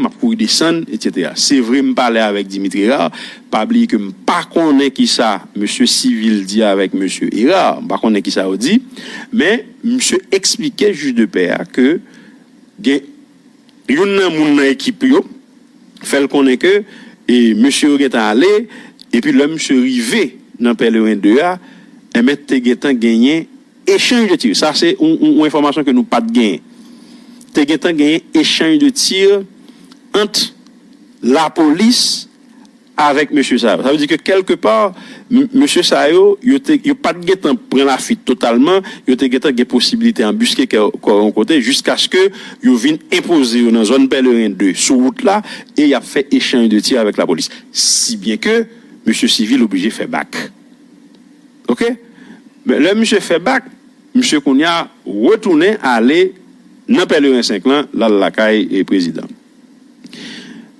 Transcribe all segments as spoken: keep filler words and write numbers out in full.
m ap kouri desann, etsetera. Se vre, m pale avèk Dimitri Hérard. Pa bliye ke m pa konnen kisa mesye Civil di avèk mesye Hérard. M pa konnen kisa yo di. Men, misye eksplike jij de pè a ke gen youn nan moun nan ekip yo fè l konnen ke e, mesye yo gentan ale, epi lè misye rive nan Pèleren de a, enben, te gentan genyen echanj de tir. Sa se yon, yon, yon enfòmasyon ke nou pa t genyen. Te gentan genyen echanj de tir ant lapolis avèk mesye sa yo. Sa vle di ke kèlkepa, m- mesye sa yo, yo, te, yo pa t gentan pran lafwit totalman, yo te gentan gen posibilite anbiske kò yo yon kote, jiskaske yo vin enpoze yo nan zòn Pèleren de sou wout la, e y ap fè echanj de tir avèk lapolis. Si byen ke mesye Civil oblije fè bak. Oke? Men lè misye fè bak, misye kounye a retounen ale nan Pèleren senk lan, l al lakay e prezidan.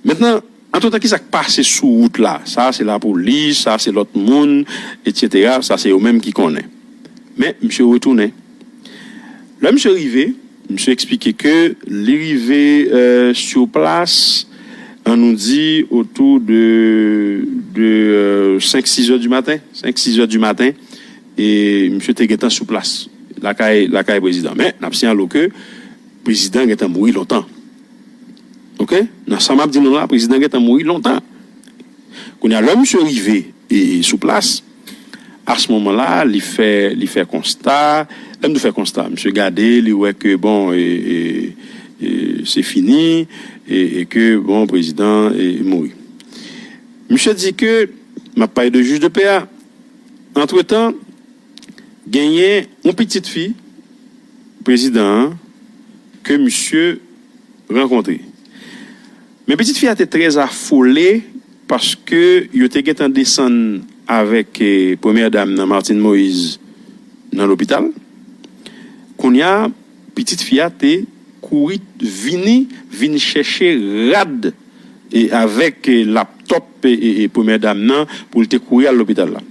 Mentnan, antretan, kisa k pase sou wout la? Sa se lapolis, sa se lòt moun, etsetera. Sa se yo menm ki konnen. Men, misye retounen. Lè misye rive, misye eksplike ke li rive euh, sur place, an nou di otou de, de euh, senk, sis è di maten. Senk, sis è di maten, e misye te gentan sou plas lakay, lakay prezidan. Men, n ap siyale w ke prezidan gentan mouri lontan. Oke? Nan sa m ap di nou la, prezidan gentan mouri lontan. Kounye a, lè misye rive e, e sou plas, a se moman la, li fè, li fè konsta, lè m di fè konsta, misye gade, li wè ke, bon, e, e, e, se fini, e, e ke, bon, prezidan e, mouri. Misye di ke, m ap pale de jij de pè a, antretan, genyen yon pitit fi prezidan an ke misye rankontre. Men pitit fi a te trè afole paske yo te gentan desann avèk eh, premyè dam nan, Martine Moïse, nan lopital. Kounye a, pitit fi a te kouri vini, vin chèche rad e avèk eh, laptòp e, e, e premyè dam nan pou l te kouri al lopital la.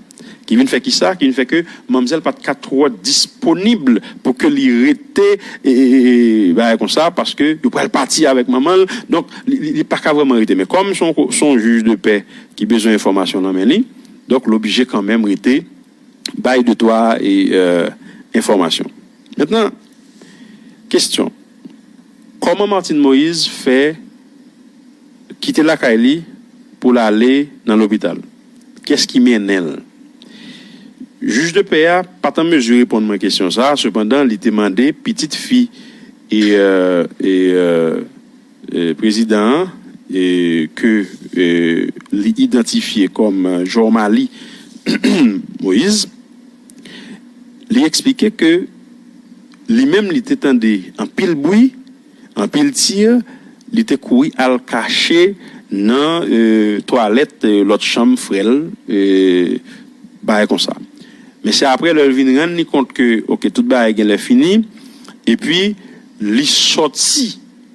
Ki vin fè kisa? Ki vin fè ke manmzèl pa t ka twò disponib pou ke li rete e, e, e, e bagay konsa, paske yo pral pati avèk manman l. Donk, li, li, li pa ka vrèman rete. Men kòm se yon, se yon jij de pè ki bezwen enfòmasyon nan men li, donk, l oblije kanmenm rete bay de twa e, euh, enfòmasyon. Mentnan, kesyon. Kòman Martine Moïse fè kite lakay li pou l ale nan lopital? Kiyès ki mennen l? Jij de pè a pa t an mezi reponn mwen kesyon sa a, sepandan, li te mande pitit fi e, euh, e, euh, eh, prezidan an, eh, ke eh, li idantifye kòm eh, Jormalie Moïse, li eksplike ke li menm li te tande anpil bri, anpil tir, li te kouri al kache nan eh, twalèt eh, lòt chanm frè l, eh, bagay konsa. Men se apre lè l vin rann li kont ke, oke, tout bagay genlè fini, epi li sòti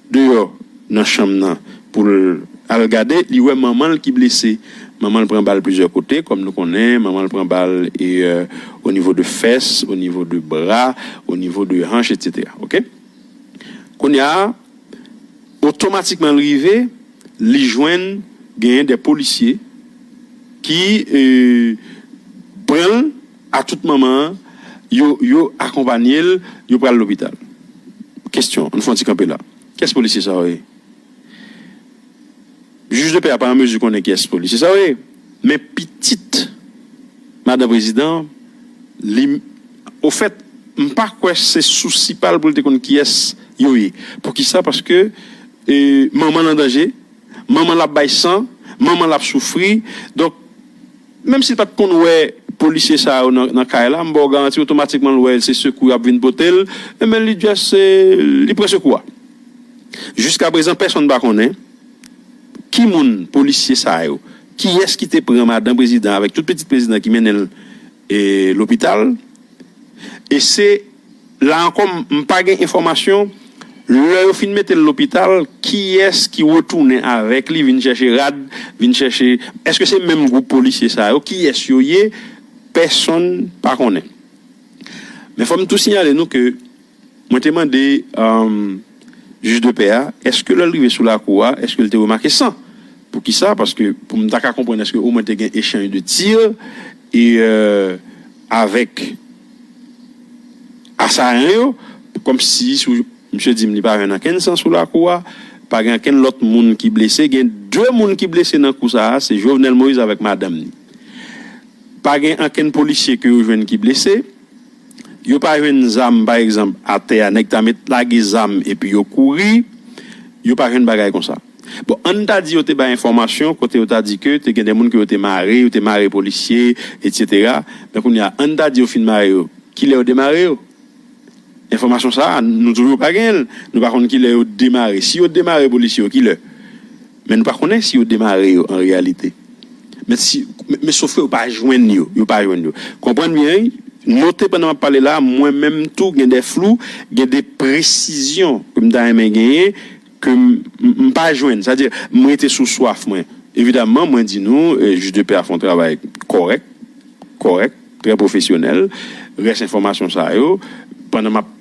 deyò nan chanm nan pou l al gade, li wè manman l ki blese. Manman l pran bal plizyè kote, kòm nou konnen, manman l pran bal e, euh, o nivo de fès, o nivo de bra, o nivo de hanch, etsetera. Oke? Kounye a, otomatikman l rive, li jwenn genyen de polisye ki eh, pran l a tout moman, yo, yo akonpanye l, yo pral lopital. Kesyon, ann fè yon ti kanpe la. Kiyès polisye sa yo ye? Jij de pè a pa an mezi konnen kiyès polisye sa yo ye. Men pitit madan prezidan, li, ofèt, m pa kwè se sousi pa l pou l te konn kiyès yo ye. Poukisa? Paske eh, manman l an danje, manman l ap bay san, manman l ap soufri. Donk, menm si l pa t konn wè polisye sa yo nan, nan kay la, m ba w garanti otomatikman l wè se sekou y ap vin pote l, enben li just, eh, li pran sekou a. Jiskaprezan, pèsonn pa konnen ki moun polisye sa yo, kiyès ki te pran madan prezidan avèk tout pitit prezidan ki mennen l eh, lopital. E se la ankò, m pa gen enfòmasyon, lè yo fin mete l lopital, kiyès ki retounen avèk li, vin chèche rad, vin chèche, èske se menm gwoup polisye sa yo, kiyès yo ye? Pèsonn pa konnen. Men fò m tou siyale nou ke mwen te mande, um, jij de pè a, èske lè l rive sou lakou a, èske l te remake san? Poukisa? Paske pou m ta ka konprann, èske omwen te gen echanj de tir e, euh, avèk asayan yo, kòmsi sou, misye di m li pa jwenn ankenn san sou lakou a, pa gen ankenn lòt moun ki blese. Gen de moun ki blese nan kou sa a, se Jovenel Moïse avèk madanm ni. Pa gen ankenn polisye ke yo jwenn ki blese. Yo pa jwenn zam, pa egzanp, atè a, nèg ta met lage zam epi yo kouri. Yo pa jwenn bagay konsa. Bon, ann ta di yo te bay enfòmasyon kote yo ta di ke te gen de moun ke yo te mare, yo te mare polisye, etsetera. Men kounye a, ann ta di yo fin mare yo, kilè yo demare yo? Enfòmasyon sa a, nou toujou pa genyen l. Nou pa konn kilè yo demare. Si yo demare polisye yo, kilè? Men nou pa konnen si yo demare yo an reyalite. Men, si, men, men sof ke yo pa jwenn yo, yo pa jwenn yo. Konprann byen, wi. Note pandan m ap pale la, mwen menm tou gen de flou, gen de presizyon ke m ta renmen genyen, ke m, m, m pa jwenn. Sa di, m rete sou swaf mwen. Evidamman, mwen di nou, eh, jij de pè a fè yon travay kòrèk, kòrèk, trè pwofesyonèl. Rès enfòmasyon sa yo, pandan m ap,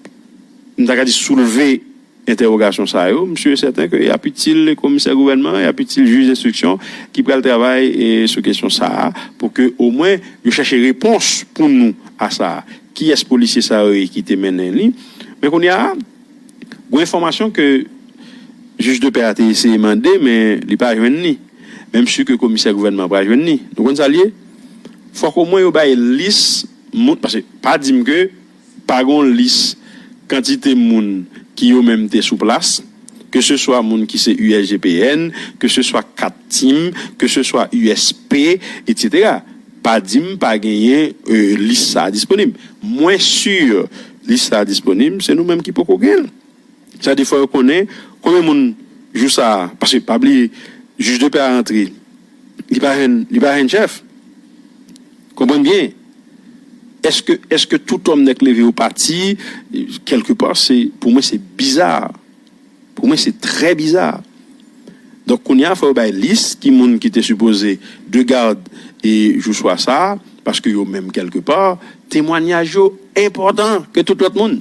m ta ka di soulve entèwogasyon sa yo, m si e sèten ke y ap itil komisè gouvènman, y ap itil jij enstriksyon ki pral travay, eh, sou kesyon sa a, pou ke omwen yo chèche repons pou nou a sa a. Kiyès polisye sa yo ye ki te mennen li? Men kounye a, gon enfòmasyon ke jij de pè a te eseye mande, men li pa jwenn li. Men m si ke komisè gouvènman pa jwenn li. Nou konn sa l ye? Fòk omwen yo bay lis moun, paske pa di m ke pa gon lis kantite moun ki yo menm te sou plas, ke se swa moun ki se U S G P N, ke se swa kat tim, ke se swa U S P, etsetera. Pa di m pa genyen, eh, lis sa a disponib. Mwen si lis sa a disponib, se nou menm ki poko gen l. Sa di fò yo konnen konbyen moun jou sa a, paske pa bliye, jij de pè a rantre, li pa jwenn, li pa jwenn chèf. Konprann byen. Èske, èske tout òm nèk leve yo pati? Kèlke pa, se, pou mwen, se biza. Pou mwen, se trè biza. Donk, kounye a, fò yo bay lis ki moun ki te sipoze de gad e jou swa sa a, paske yo menm, kèlke pa, temwanyaj yo enpòtan ke tout lòt moun.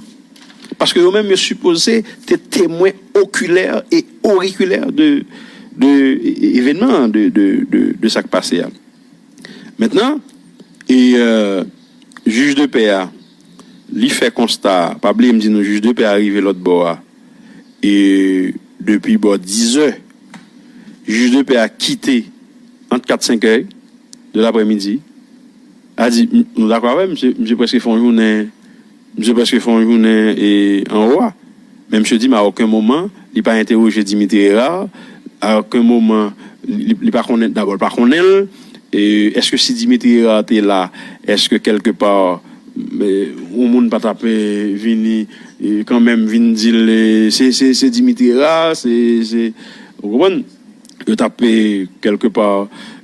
Paske yo menm, yo sipoze te temwen okilè e orikilè de, de e-, evènman, de, de, de, de sa k pase a. Mentnan, e, euh, jij de pè a, li fè konsta, pa bliye m di nou, jij de pè a rive lòt bò a, e depi bò diz è, jij de pè a kite ant kat senk è de laprèmidi. A di, m-, nou dakò avè m, misye, misye prèske fè yon jounen, misye prèske fè yon jounen e anwo a. Men misye di m, a okenn moman, li pa entèwoje Dimitri Hérard, a okenn moman, li, li pa konnen, dabò, li pa konnen l. E èske si Dimitri Hérard te la, èske kèlke pa, e, yon moun pa t ap, e, vini, e, kanmenm vin di l, e, se, se, se Dimitri Hérard, se, se, ou konprann? Yo t ap, e, kèlke pa,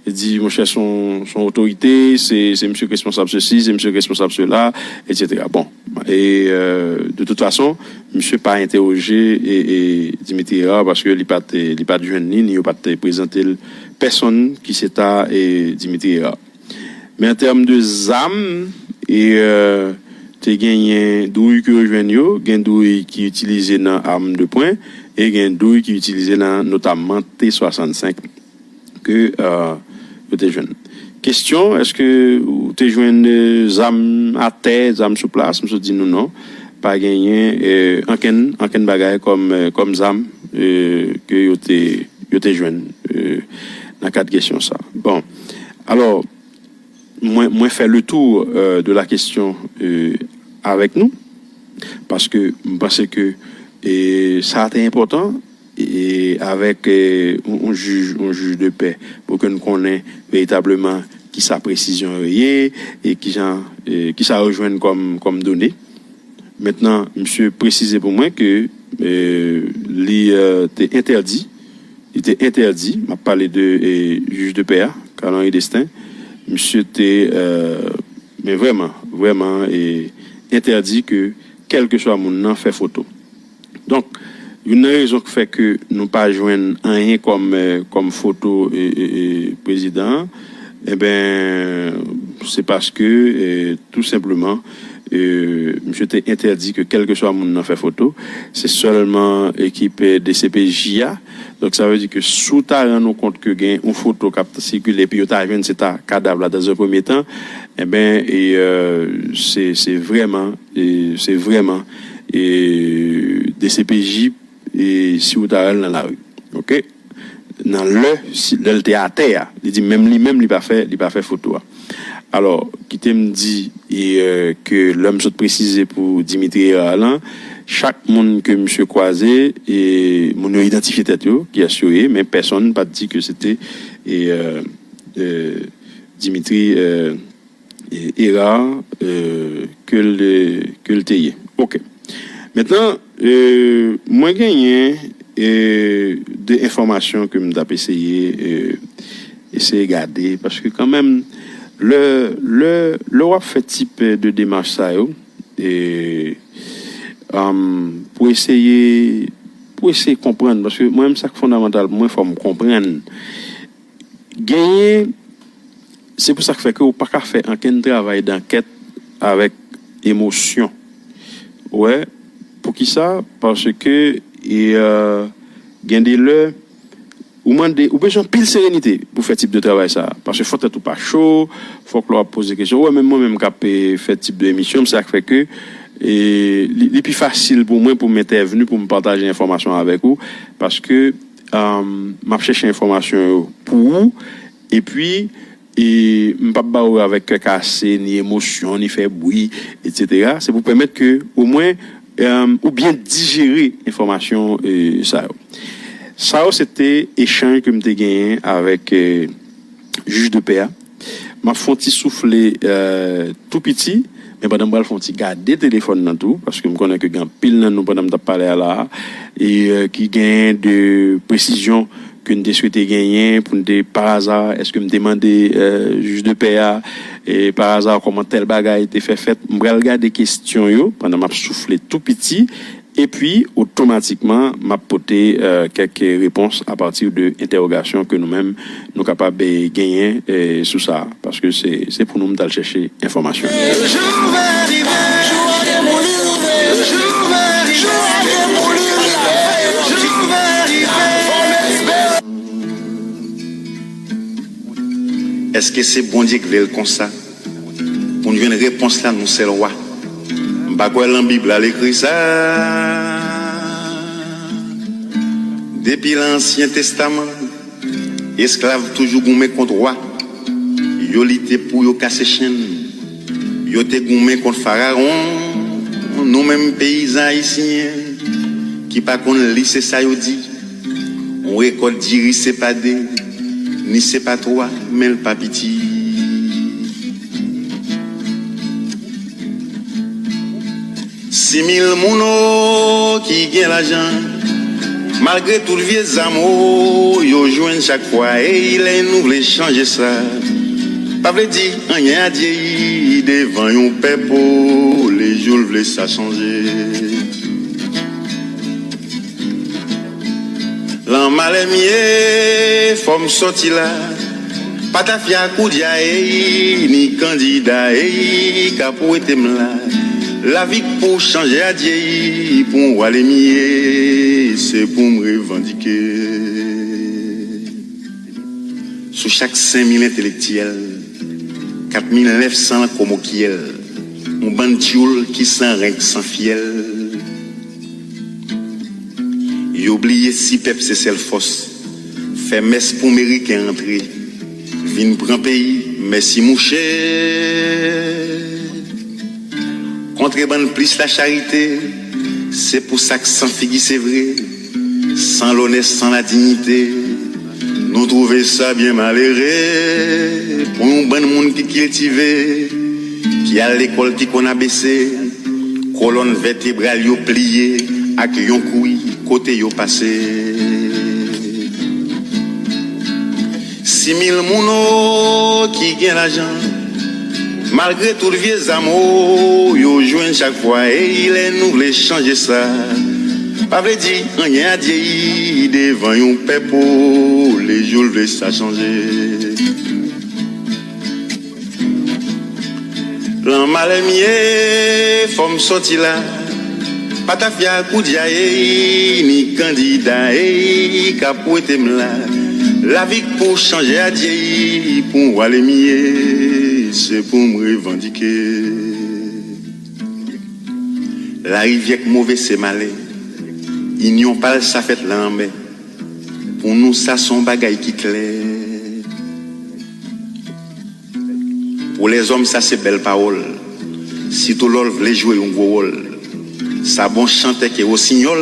di, monchè, se yon, se yon otorite, se, se misye k responsab sesi, se misye k responsab sela, etsetera. Bon, e, euh, de tout fason, misye pa entèwoje e, e Dimitri Hérard paske li pa t, li pa t jwenn li, ni yo pa t prezante l pèsonn ki se ta, e, Dimitri Hérard. Men an tèm de zam, e, euh, te genyen douy ke yo jwenn yo, gen douy ki itilize nan arm de pwen, e gen douy ki itilize nan notamman T swasannsenk ke, euh, yo te jwenn. Kesyon, èske ou te jwenn, euh, zam atè, zam sou plas? M sot di nou non. Pa genyen, euh, ankenn, ankenn bagay kòm, euh, kòm zam, euh, ke yo te, yo te jwenn, euh, nan kad kesyon sa. Bon, alò, mwen, mwen fè le tour, euh, de la question, euh, avèk nou, paske m panse ke, e, sa te enpòtan, e, avèk, e, yon, yon jij, yon jij de pè, pou ke n konnen veritableman kisa presizyon yo ye, e kijan, e, kisa yo jwenn kòm, kòm done. Mentnan, misye presize pou mwen ke, e, li, e, te entèdi, li te entèdi, m ap pale de, e, jij de pè a, Carl Henry Destin, misye te, e, men vrèman, vrèman, e, entèdi ke kèlkeswa moun nan fè foto. Donk, youn nan rezon k fè ke nou pa jwenn anyen kòm, e, kòm foto, e, e, e, prezidan an, enben, se paske, e, tou senpleman, euh, misye te entèdi ke kèlkeswa moun nan fè foto, se sèlman ekip, euh, D C P J a. Donk, sa vle di ke si w ta rann ou kont ke gen yon foto k ap sikile epi yo ta jwenn se ta kadav la dans un premier temps, enben, e, euh, se, se vrèman, e, se vrèman, e, D C P J, e, si w ta rann nan lari. Oke? Nan lè, si, lè l te atè a, li di menm li menm, li pa fè, li pa fè foto a. Alò, kite m di, e, euh, ke lè m sot presize pou Dimitri Hérard lan, chak moun ke misye kwaze, e moun yo idantifye tèt yo, kiyès yo ye, men pèsonn pa t di ke se te, e, euh, euh, Dimitri, euh, e, Hérard, euh, ke l, ke l te ye. Oke. Mentnan, euh, mwen genyen, euh, de enfòmasyon ke m t ap eseye, euh, eseye gade, paske kanmenm, lè, lè, lè w ap fè tip de demach sa yo, e, um, pou eseye, pou eseye konprann, paske mwen menm, sa k fondamantal pou mwen, fò m konprann. Genyen, se pou sa k fè ke ou pa ka fè ankenn travay dankèt avèk emosyon. Ou wè, poukisa? Paske, e, euh, gen de lè, ou mande, ou bezwen anpil serenite pou fè tip de travay sa. Paske fò tèt ou pa cho, fòk lè w ap poze kesyon. Ou wè, menm mwen menm k ap, e, fè tip de emisyon, se sa k fè ke, e, li, li pi fasil pou mwen pou m entèvni, pou m pataje enfòmasyon avèk ou, paske, um, m ap chèche enfòmasyon yo pou ou, epi, e, m p ap ba ou avèk kè kase, ni emosyon, ni fè bri, etsetera. Se pou pèmèt ke, omwen, em, ou byen dijere enfòmasyon, e, sa yo. Sa yo, se te echanj ke m te genyen avèk, e, jij de pè a. M ap fè yon ti soufle, e, tou piti, men pandan m pral fè yon ti gade telefòn nan tou, paske m konnen ke gen anpil nan nou pandan m t ap pale a la a, e, e, ki genyen de presizyon ke n te swete genyen pou n te, pa aza, èske m te mande, e, jij de pè a, e, pa aza, kòman tèl bagay te fè fèt? M pral gade kesyon yo pandan m ap soufle tou piti, epi otomatikman, m ap pote, e, kèk repons apati de entèwogasyon ke nou menm, nou kapab, e, genyen, e, sou sa, paske se, se pou nou m t al chèche enfòmasyon yo. Èske se Bondye k vle l konsa? Pou n jwenn repons la, nou sèl wa. M pa kwè lan Bib la l ekri sa. Depi lan Ansyen Testaman, esklav toujou goumen kont wa. Yo lite pou yo kase chenn. Yo te goumen kont farawon. Nou menm peyizan ayisyen ki pa konn li, se sa yo di. Yon rekòt diri se pa de, ni se pa twa, men l pa piti. Simil moun o ki gen lajan, malgre tout vye zam o yo jwenn chak fwa, ey, lè nou vle chanje sa, pa vle di anyen a Dye devan yon pèp o, lejou l vle sa chanje. Lan malè m ye, fò m sòti la. Pa tafya koudya, ey, ni kandida, ey, k ap wete m la. Lavi k pou chanje a Dye, pou m wale m ye, se pou m revandike. Sou chak senk mil entelektyèl, kat mil nèf san komokyèl, yon bann tyoul ki san renk, san fyèl. Yo bliye si pèp se sèl fòs. Fè mès pou meriken antre, vin pran peyi, mèsi mouche. Kontre bann plis lacharite, se pou sa k san figi se vre, san lonè, san ladinyite. Nou twouve sa byen malere pou yon bann moun ki kiltive, ki al lekòl, ki konn A B C, kolòn vètebral yo pliye ak yon kwi kote yo pase. Simil moun o ki gen lajan, malgre tout vye zam o yo jwenn chak fwa, ey, lè nou vle chanje sa, pa vle di anyen a Dye devan yon pèp o, lejou l vle sa chanje. Lan malè m ye, fò m sòti la. Pa tafya koudya ey, ni kandida ey k ap wete m la. Lavi k pou chanje adyey, pou m wale m ye, se pou m revandike. Larivyè k move se malè, inyon pa l sa fèt lanmè. Pou nou sa se yon bagay ki klè. Pou lèzòm sa se bèl pawòl, sitou lè w vle jwe yon gwo wòl. Sa bon chantè ke Wosinyòl.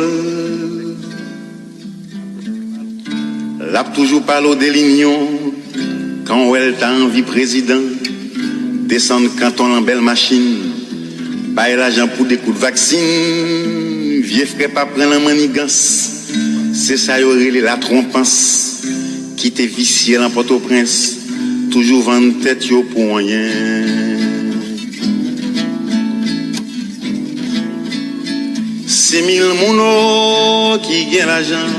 L ap toujou pale w de linyon, kan w wè l ta anvi prezidan, desann kanton l an bèl machin, bay lajan pou de kout vaksin, vye frè pa pran nan mannigans, se sa yo rele latwonpans, kite visye lan Pòtoprens, toujou vann tèt yo pou anyen. Simil moun o ki gen lajan,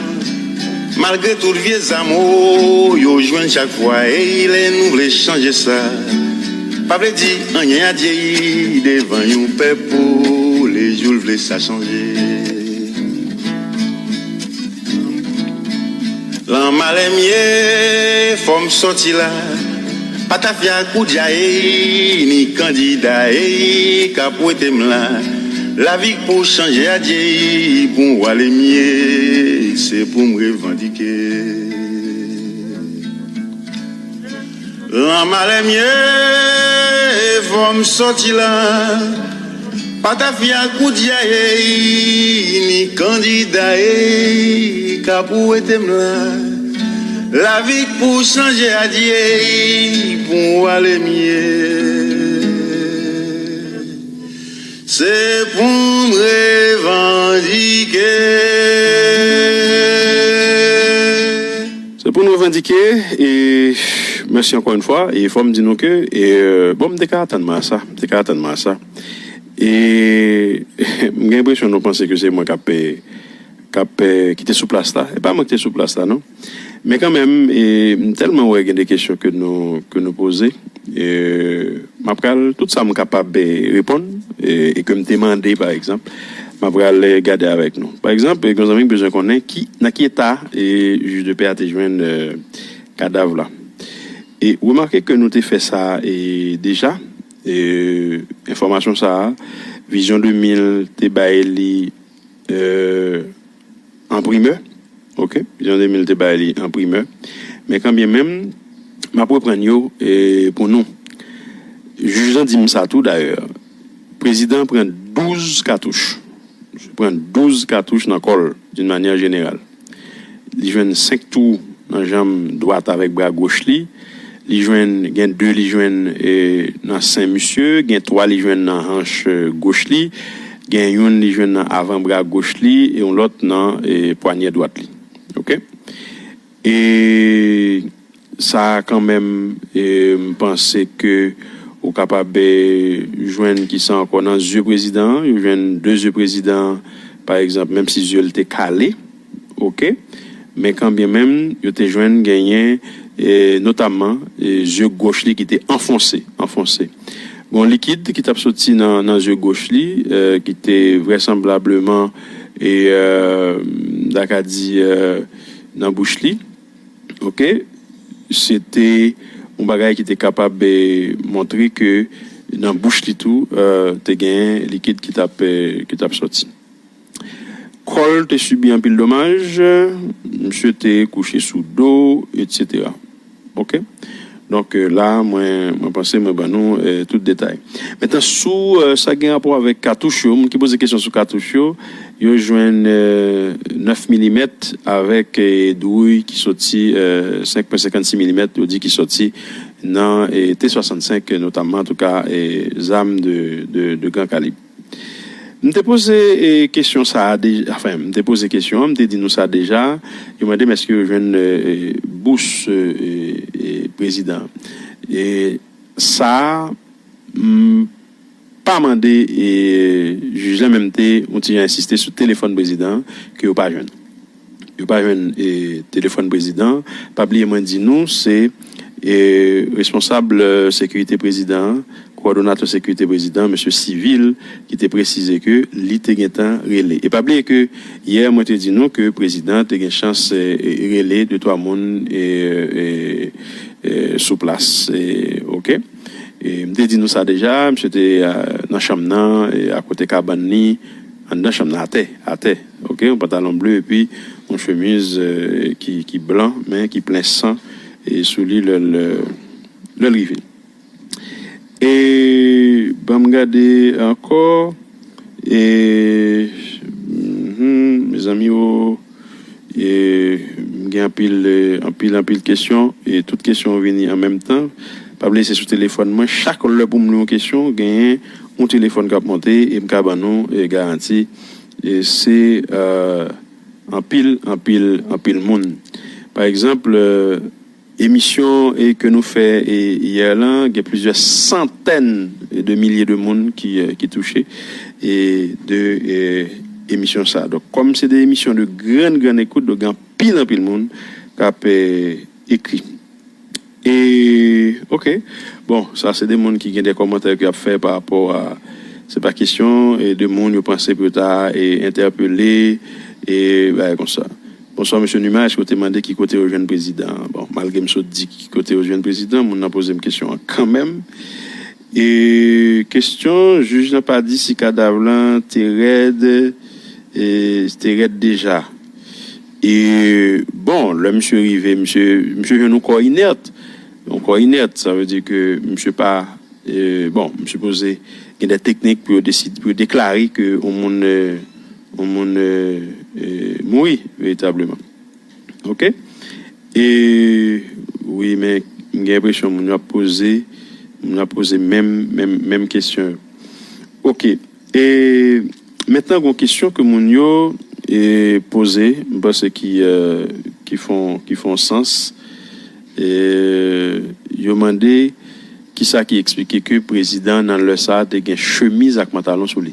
malgre tout vye zam o yo jwenn chak fwa, ey lè nou vle chanje sa, pa vle di anyen adyey devan yon pèp o, lejou l vle sa chanje. Lan malè m ye, fò m sòti la. Pa tafya koudya ey, ni kandida ey k ap wete m la. Lavi k pou chanje adyey, pou m wale m ye, se pou m revandike. Lan malè m ye, fò m sòti la. Pa tafya koudya ey, ni kandida ey k ap wete m la. Lavi k pou chanje adyey, pou m wale m ye. Se pou m revandike. Se pou n revandike, e mèsi ankò yon fwa, e fò m di nou ke, e, bon, m te ka atann mwen a sa, m te ka atann mwen a sa. E m gen enpresyon nou panse ke se mwen k ap, e, k ap, e, ki te sou plas la. E pa mwen ki te sou plas la, non. Men kanmenm, e, m tèlman wè gen de kesyon ke nou, ke nou poze. E, m ap pral, tout sa m kapab, e, reponn, e, e ke m te mande, pa egzanp, m ap pral, e, gade avèk nou. Pa egzanp, e, gen yon zanmi k bezwen konnen ki, nan ki eta, e, jij de pè a te jwenn, e, kadav la. E remake ke nou te fè sa, e, deja, e, enfòmasyon sa a, Vizyon de mil te bay li, e, an primè. Oke? Vizyon de mil te bay li an primè. Men kanbyen menm, m ap reprann yo, e, pou nou. Jij lan di m sa tou, dayè. Prezidan pran douz katouch. Misye pran douz katouch nan kò l, d'une manière générale. Li jwenn senk twou nan janm dwat avèk bra goch li. Li jwenn, gen de li jwenn, e, nan sen misye, gen twa li jwenn nan hanch, e, goch li, gen youn li jwenn nan avan bra goch li, e yon lòt nan, e, pwanyè dwat li. Oke? E sa a kanmenm, e, m panse ke ou kapab, e, jwenn ki sa ankò nan zye prezidan an, yo jwenn de zye prezidan an, pa egzanp, menm si zye l te kale, oke, men kanbyen menm, yo te jwenn genyen, e, notamman, e, zye goch li ki te anfonse, anfonse. Gon likid ki t ap soti nan, nan zye goch li, e, ki te vrèsanblableman, e, e, m ta ka di, e, nan bouch li. Oke? Se te yon bagay ki te kapab, e, montre ke nan bouch li tou, e, te gen likid ki t ap, e, ki t ap sòti. Kò l te sibi anpil domaj, misye te kouche sou do, etsetera. Oke? Donk, e, la, mwen, mwen panse mwen ban nou, e, tout detay. Mentnan, sou, e, sa gen rapò avèk katouch yo, moun ki poze kesyon sou katouch yo, yo jwenn, e, nèf milimèt avèk, e, dwouy ki soti, e, senk pwen senkannsis milimèt, yo di ki soti nan, e, T swasannsenk, notamman, antouka, e, zam de, de, de gran kalib. M te poze, e, kesyon sa a de-, anfen, m te poze kesyon an, m te di nou sa deja. Yo mande m èske yo jwenn, e, e, bous, e, e, e, prezidan. E sa a, m pa mande, e, jij la, men m te yon ti jan ensiste sou telefòn prezidan an ke yo pa jwenn. Yo pa jwenn, e, telefòn prezidan an. Pa bliye mwen di nou, se, e, responsab, e, sekirite prezidan an, kowòdonatè sekirite prezidan, mesye Civil, ki te presize ke li te gentan rele. E pa bliye ke yè mwen te di nou ke prezidan te gen chans eh, rele de twa moun eh, eh, eh, sou plas. Eh, oke? E m te di nou sa deja, misye te eh, nan chanm nan, eh, akote kabann li, anndan chanm nan, atè, atè. Oke? Yon pantalon ble epi yon chemiz eh, ki, ki blan, men ki plen san e sou li lè l lè l rive. E ban m gade ankò. E mhm, mezanmi o, e m gen anpil eh, anpil anpil kesyon e tout kesyon yo vini an menm tan. Pa bliye se sou telefòn mwen, chak lè pou m li yon kesyon genyen yon telefòn k ap monte e m ka ban nou eh, garanti eh, se eh, anpil anpil anpil moun. Pa egzanp eh, emisyon eh, ke nou fè eh, yè lan gen plizyè santèn de milye de moun ki eh, ki touche eh, de eh, emisyon sa. Donk kòm se de emisyon de grann grann ekout, donk gen anpil anpil moun k ap eh, ekri. E oke, bon, sa se de moun ki gen de kòmantè ke y ap fè pa rapò a se pa kesyon eh, de moun yo panse pou yo ta eh, entèpele e bagay konsa. Bonswa mesye Numa, èske w te mande ki kote yo jwenn prezidan an? Bon, malgre m sot di ki kote yo jwenn prezidan, moun nan poze m kesyon an kanmenm. E kesyon, jij lan pa di si kadav lan te rèd, eh, te rèd deja. E bon, lè misye rive, misye misye jwenn yon kò inèt. Yon kò inèt, sa vle di ke misye pa eh, bon, m sipoze gen de teknik pou yo deside, pou yo deklare ke yon moun eh, yon moun eh, eh, mouri veritableman. Oke? E wi, men m gen enpresyon moun yo ap poze moun yo ap poze menm menm menm kesyon yo. Oke. E mentnan gon kesyon ke moun yo eh, poze, m panse ki eh, ki fon ki fon sans. Eh, yo mande kisa ki eksplike ke prezidan nan lè sa a te gen chemiz ak pantalon sou li.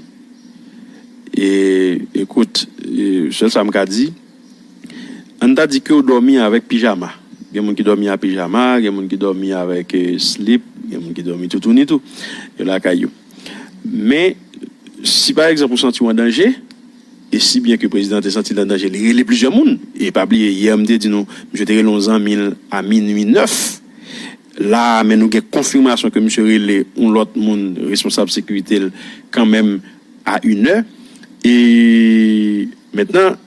E ekout, eh, sèl sa m ka di, ann ta di ke w dòmi avèk pijama. Gen moun ki dòmi a pijama, gen moun ki dòmi avèk eh, slip, gen moun ki dòmi toutouni tou. Yo lakay yo. Men si pa egzanp ou santi w an danje, e si byen ke prezidan te santi l an danje, li rele plizyè moun. E pa bliye, yè m te di nou, misye te rele yon zanmi l a minui nèf. La a, men nou gen konfimasyon ke misye rele yon lòt moun, responsab sekirite l, kanmenm a inè. E mentnan,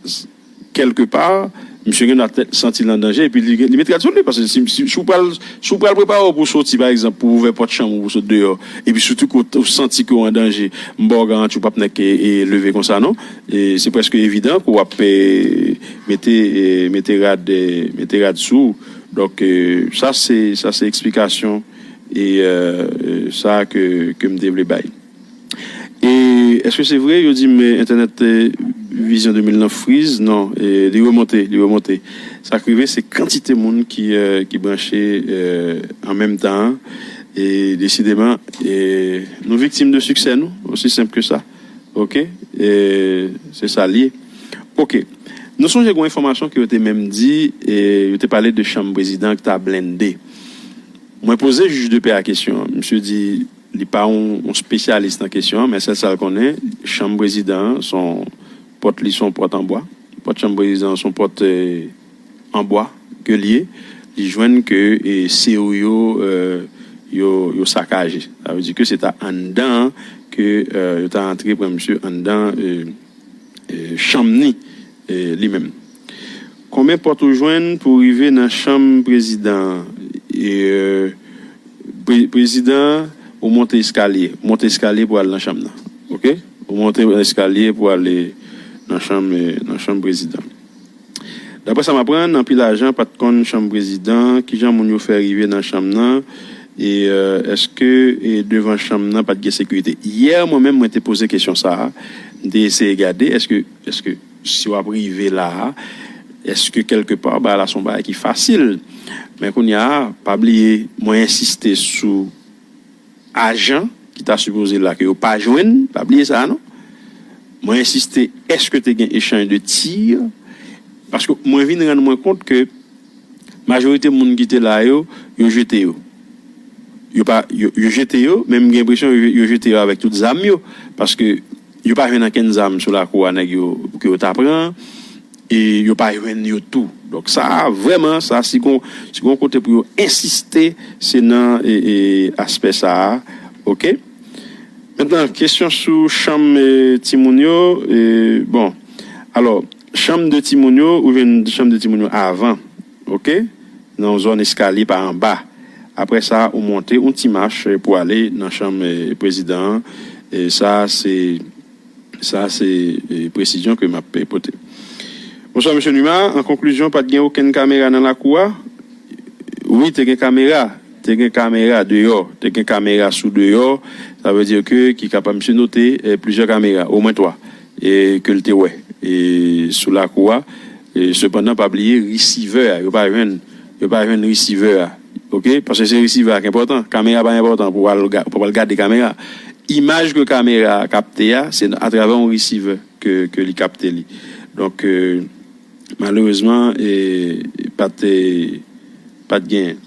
kèlke pa, misye gen dwa santi l an danje epi li, li met rad sou li. Paske si, si, si w pral, si w pral prepare w pou w soti, pa egzanp, pou w ouvè pòt chanm ou pou w sot deyò, epi sitou ke w, w santi ke w an danje, m ba w garanti w p ap nèk e, e leve konsa non. E se prèske evidan ke w ap e, mete, e, mete rad, e, mete rad sou ou. Donk, e, sa se, sa se eksplikasyon e, e, sa ke, ke m te vle bay. E èske se vre yo di m entènèt vizyon de mil nan friz? Non, e, li remonte, li remonte. Sa k rive se kantite moun ki, e, ki branche e, an menm tan an. E desideman, e, nou viktim de siksè nou, osi senp ke sa. Oke? E, se sa l ye. Oke. Nou sonje gen yon enfòmasyon ke yo te menm di, e, yo te pale de chanm prezidan ki ta blende. Mwen poze jij de pè a kesyon an. Misye di li pa yon, yon spesyalis nan kesyon an, men sèl sa l konnen, chanm prezidan an, se yon pòt li, se yon pòt an bwa. Pòt chanm prezidan an, se yon pòt e, an bwa ke l ye. Li jwenn ke e, se yo, e, yo, yo sakaje. Sa vle di ke se ta anndan an ke e, yo ta antre pran misye anndan e, e, chanm ni e, li menm. Konbyen pòt ou jwenn pou w rive nan chanm prezidan an? E, e, pre- prezidan an, ou monte eskalye. Ou monte eskalye pou al nan chanm nan. Oke? Ou monte eskalye pou ale nan chanm, e, nan chanm prezidan. Daprè sa m aprann, anpil ajan pa t konn chanm prezidan. Kijan moun yo fè rive nan chanm nan? E, e, èske e, devan chanm nan pa t gen sekirite? Yè, mwen menm, mwen te poze kesyon sa a. M te eseye gade, èske, èske si w ap rive la a, èske kèlkepa bagay la se yon bagay ki fasil? Men kounye a, pa bliye, mwen ensiste sou ajan ki ta sipoze la ke yo pa jwenn, pa bliye sa a non. Mwen ensiste, èske te gen echanj de tir? Paske mwen vin rann mwen kont ke majorite moun ki te la yo, yo jete yo. yo pa yo, yo jete yo, men m gen enpresyon yo, yo jete yo avèk tout zam yo, paske yo pa jwenn ankenn zam sou lakou a nèg yo ke yo ta pran, e yo pa jwenn yo tou. Donk sa vrèman, sa si gon si gon kote pou yo ensiste, se nan e, e, aspè sa a. Oke. Mentnan, kesyon sou chanm e, timoun yo. E, bon, alò, chanm de timoun yo, ou jwenn chanm de timoun yo avan, oke, nan yon zòn eskalye pa anba. Apre sa, ou monte yon ti mach e, pou ale nan chanm e, prezidan an. E sa se sa se e, presizyon ke m ap e, pote. Bonswa, mesye Numa. An konklizyon, pa t gen okenn kamera nan lakou a? Wi, te gen kamera. Te gen kamera deyò. Te gen kamera sou deyò. Sa vle di ke ki kapab, misye note e, plizyè kamera, omwen twa, e, ke l te wè e, sou lakou a. E, sepandan, pa bliye risivè a. Yo pa jwenn, yo pa jwenn risivè a. Oke? Paske se risivè a ki enpòtan. Kamera pa enpòtan pou w al ga- pou w al gade kamera. Imaj ke kamera a kapte a, se atravè yon risivè ke, ke li kapte li. Donk, e, malerezman, e, pa t, e, pa t genyen.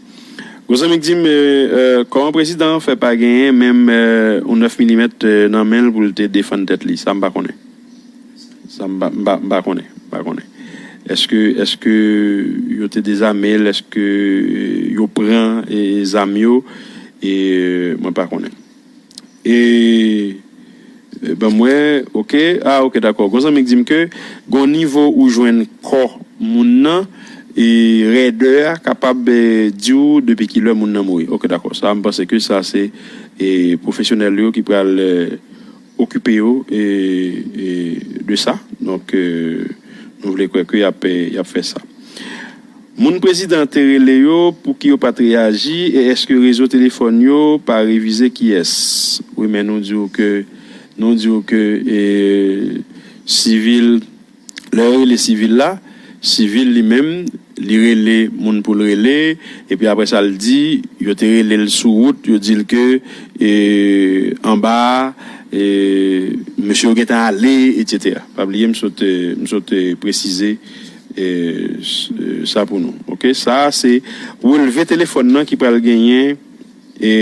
Gwo zanmi k di m, e, e, kòman prezidan an fè pa genyen menm e, yon nèf milimèt e, nan men l pou l te defann tèt li? Sa m pa konnen. Sa m pa, m pa, m pa konnen. M pa konnen. Èske, èske yo te dezame l? Èske yo pran e, zam yo? E, mwen pa konnen. E, e, ban mwen, oke. Ah, oke, dakò. Gon zanmi k di m ke gon nivo ou jwenn kò moun nan, e rèdè a kapab e, di w depi ki lè moun nan mouri. Oke, dakò. Sa, m panse ke sa se e, pwofesyonèl yo ki pral e, okipe yo e, e, de sa. Donk, e, nou vle kwè ke y ap, e, y ap fè sa. Moun prezidan te rele yo, pouki yo pa t reyaji, e èske rezo telefòn yo pa revize kiyès? Wi, men nou di w ke, nou di w ke e, sivil, lè yo rele sivil la, sivil li menm, li rele moun pou l rele, epi apre sa l di, yo te rele l sou wout, yo di l ke e, anba a, e, mesye yo gentan ale, etsetera. Pa bliye, m sot, e, m sot e, presize e, s- e, sa pou nou. Oke, sa a se relve telefòn nan ki pral genyen e,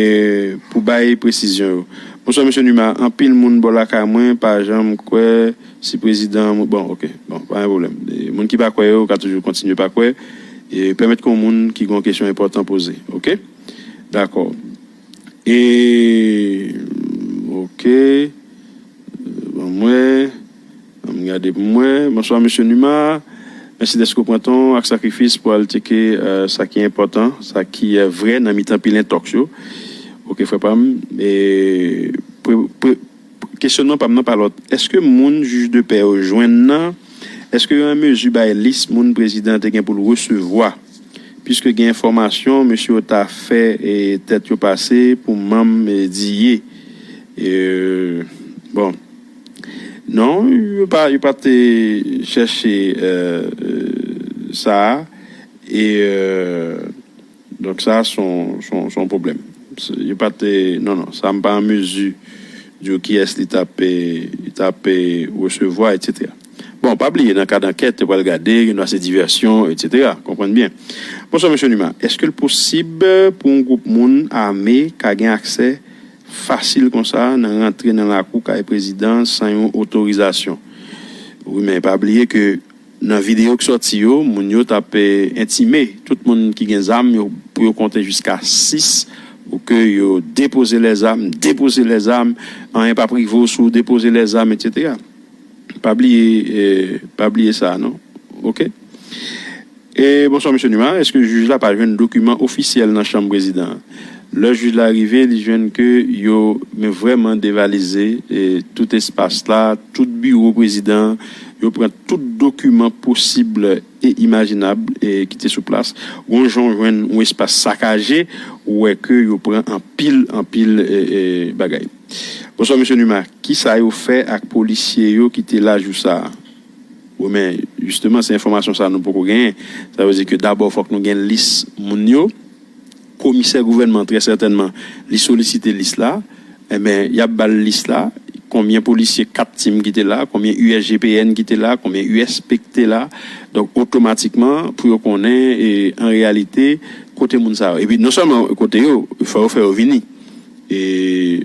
pou bay presizyon yo. Bonswa, mesye Numa. Anpil moun bò lakay mwen pa janm kwè si prezidan an mou- bon, oke. Bon, pa gen pwoblèm. E, moun ki pa kwè yo ka toujou kontinye pa kwè. E, pèmèt ke yon moun ki gen yon kesyon enpòtan poze. Oke? Dakò. E, oke. Ban mwen. Ban m gade pou mwen. Bonswa, mesye Numa. Mèsi dèske w pran tan w ak sakrifis pou al tcheke e, sa ki enpòtan, sa ki e, vrè nan mitan pilen tòks yo. Oke, frè pa m. E, pre, pre, kesyonman pa m nan pa lòt. Èske moun jij de pè yo jwenn nan? Èske yo an mezi bay lis moun prezidan an te gen pou l resevwa? Piske gen enfòmasyon, mesye yo ta fè e, tèt yo pase pou manm e, diye. E, bon. Non, yo pa, yo pa te chèche e, e, sa a. E, e, donk, sa a se yon, se yon, se yon pwoblèm. Se- Yo pa te, non, non, sa m pa an mezi di w kiyès li t ap, e, li t ap e, resevwa, etsetera. Bon, pa bliye, nan kad ankèt, yo pral gade, gen dwa se divèsyon, etsetera. Konprann byen. Bonswa, mesye Numa. Èske l posib pou yon gwoup moun ame ka gen aksè fasil konsa nan rantre nan lakou kay prezidan san yon otorizasyon? Wi, men pa bliye ke nan videyo k sòti yo, moun yo t ap e, entime tout moun ki gen zam yo pou yo konte jiska sis pou ke yo depoze lèzam, depoze lèzam, anyen p ap rive w si w depoze lèzam, etsetera. Pa bliye, e, pa bliye sa, non. Oke? E, bonswa, mesye Numa. Èske jij la pa jwenn dokiman ofisyèl nan chanm prezidan an? Lè jij la rive, li jwenn ke yo, men vrèman devalize e, tout espas la, tout biwo prezidan, yo pran tout dokiman posib e imajinab e, ki te sou plas. Gon jan w jwenn yon espas sakaje, ou wè ke yo pran anpil, anpil e, e, bagay. Bonswa, mesye Numa. Kisa yo fè ak polisye yo ki te la jou sa a? Wi, men, jisteman, se enfòmasyon sa a nou poko genyen. Sa vle di ke dabò, fòk nou gen lis moun yo. Komisè gouvènman, trè sètènman, li solisite lis la. Enben, y ap ba l lis la. konbyen polisye kat tim ki te la, konbyen U S G P N ki te la, konbyen U S P ki te la. Donk, otomatikman, pou yo konnen, e, an reyalite, kote moun sa yo. Epi, non sèlman kote yo, fò yo fè yo vini. E,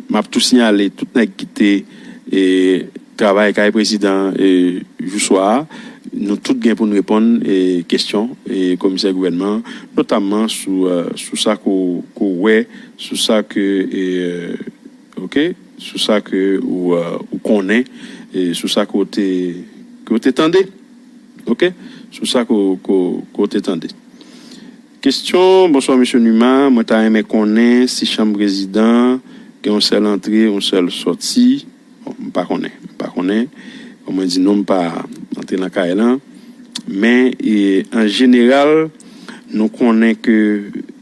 m ap tou siyale, tout nèg ki te, e, travay kay prezidan, e, jou swa a, nou tout gen pou n reponn, e, kesyon, e, komisè gouvènman, notamman sou, e, sou sa ke w, ke w wè, sou sa ke, e, e, ok, sou sa ke ou, e, ou konnen, e sou sa ke w te, ke w te tande. Ok? Sou sa ke w, ke w, ke w te tande. Kesyon, bonswa, mesye Numa. Mwen ta renmen konnen si chanm prezidan gen yon sèl antre, yon sèl sòti. Bon, m pa konnen. M pa konnen. Kòm mwen di nou, m pa antre nan kay lan. Men, e, an jeneral, nou konnen ke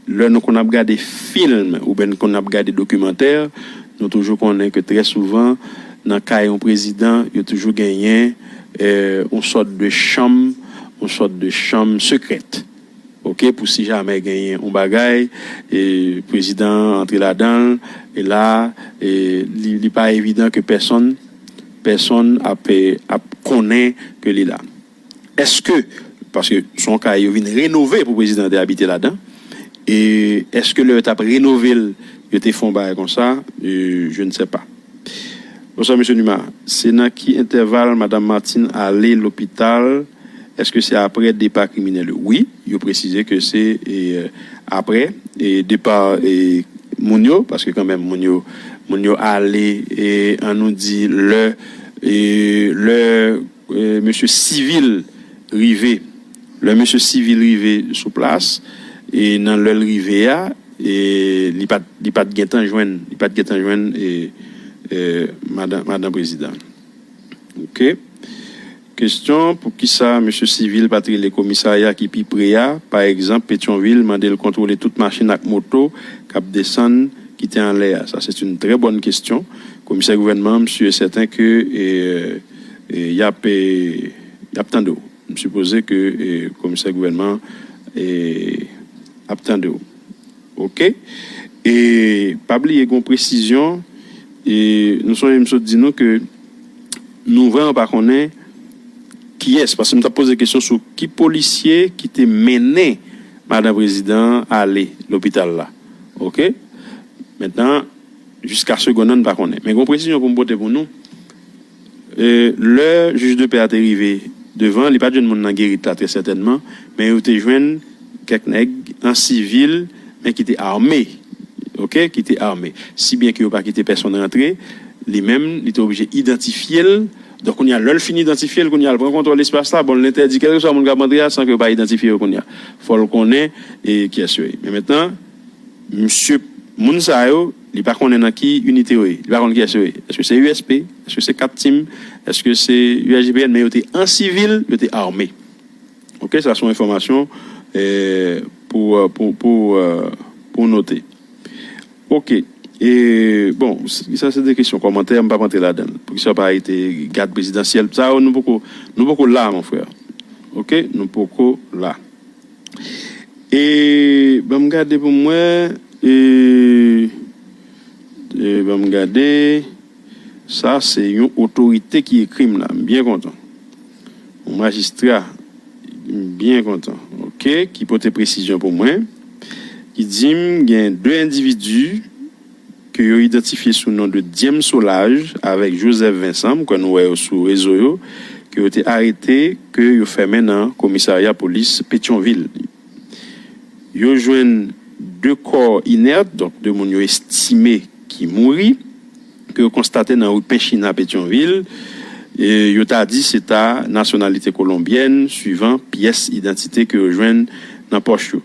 lè nou konn ap gade fim oubyen nou konn ap gade dokimantè, nou toujou konnen ke trè souvan, nan kay yon prezidan, yo toujou genyen, e, yon sòt de chanm, yon sòt de chanm sekrèt. Ok, pou si jamè genyen yon bagay, e, prezidan an antre ladan l, e la, e, li, li pa evidan ke pèsonn, pèsonn ap, e, ap konnen ke li la. Èske, paske se yon kay yo vin renove pou prezidan te abite ladan, e èske lè yo t ap renove l, yo te fè yon bagay konsa? E, je ne sais pas. Bonswa, mesye Numa. Se nan ki entèval Madanm Martine ale lopital? Èske se aprè depa kriminèl yo? Wi, yo presize ke se, e, aprè, e, depa, e, moun yo, paske kanmenm moun yo, moun yo ale, e, an nou di, lè, e, lè, e, mesye Civil rive, lè mesye Civil rive sou plas, e nan lè l rive a, e li pa t, li pa t gentan jwenn, li pa t gentan jwenn, e, e, madan, madan prezidan. Ok. Kesyon, poukisa mesye Civil pa t rele komisarya ki pi pre a, pa egzanp, Petyonvil, mande l kontwole tout machin ak moto k ap desann, ki te anlè a? Sa, se yon trè bòn kesyon. Komisè gouvènman, m si e sèten ke, e, e, y ap, e, y ap tande w. M sipoze ke, e, komisè gouvènman, e, ap tande w. Ok? E pa bliye, gen yon presizyon, e nou sonje m sot di nou ke nou vrèman pa konnen kiyès, paske m t ap poze kesyon sou ki polisye ki te mennen madan prezidan an ale lopital la. Ok? Mentnan, jiska segonn nan, n pa konnen. Men gen yon presizyon pou m pote pou nou. E, lè jij de pè a te rive devan, li pa t jwenn moun nan gerit la, trè sètènman, men yo te jwenn kèk nèg an sivil, men ki te ame. Ok? Ki te ame. Si byen ke yo pa kite pèsonn rantre, li menm, li te oblije idantifye l. Donk, kounye a, lè l fin idantifye l, kounye a, l pran kontwòl espas la, bon, l entèdi kèlkeswa moun k ap antre a san ke yo pa idantifye yo kounye a. Fò l konnen, e, kiyès yo ye. Men mentnan, Misye, moun sa yo, li pa konnen nan ki inite yo ye. Li pa konn kiyès yo ye. Èske se U S P? Èske se kat tim? Èske se U S G P N? Men yo te an sivil, yo te ame. Ok, sa se yon enfòmasyon, eh, pou, eh, pou, pou, eh, pou note. Ok. E, bon, s- sa se de kesyon kòmantè, m p ap antre ladan l. Poukisa w pa rete gad prezidansyèl? Sa yo, nou poko, nou poko la, mon frè. Ok? Nou poko la. E ban m gade pou m wè. E, e ban m gade. Sa se yon otorite ki ekri m la. M byen kontan. Yon majistra. M byen kontan. Ok, ki pote presizyon pou mwen. Ki di m gen de endividi ke yo idantifye sou non de Diem Solages avèk Joseph Vincent, m kwè nou wè yo sou rezo yo, ke yo te arete, ke yo fèmen nan komisarya polis Petyonvil. Yo jwenn de kò inèt, donk de moun yo estime ki mouri, ke yo konstate nan ri Penchina, Petyonvil. E yo ta di se ta nasyonalite kolonbyèn, swivan pyès idantite ke yo jwenn nan pòch yo.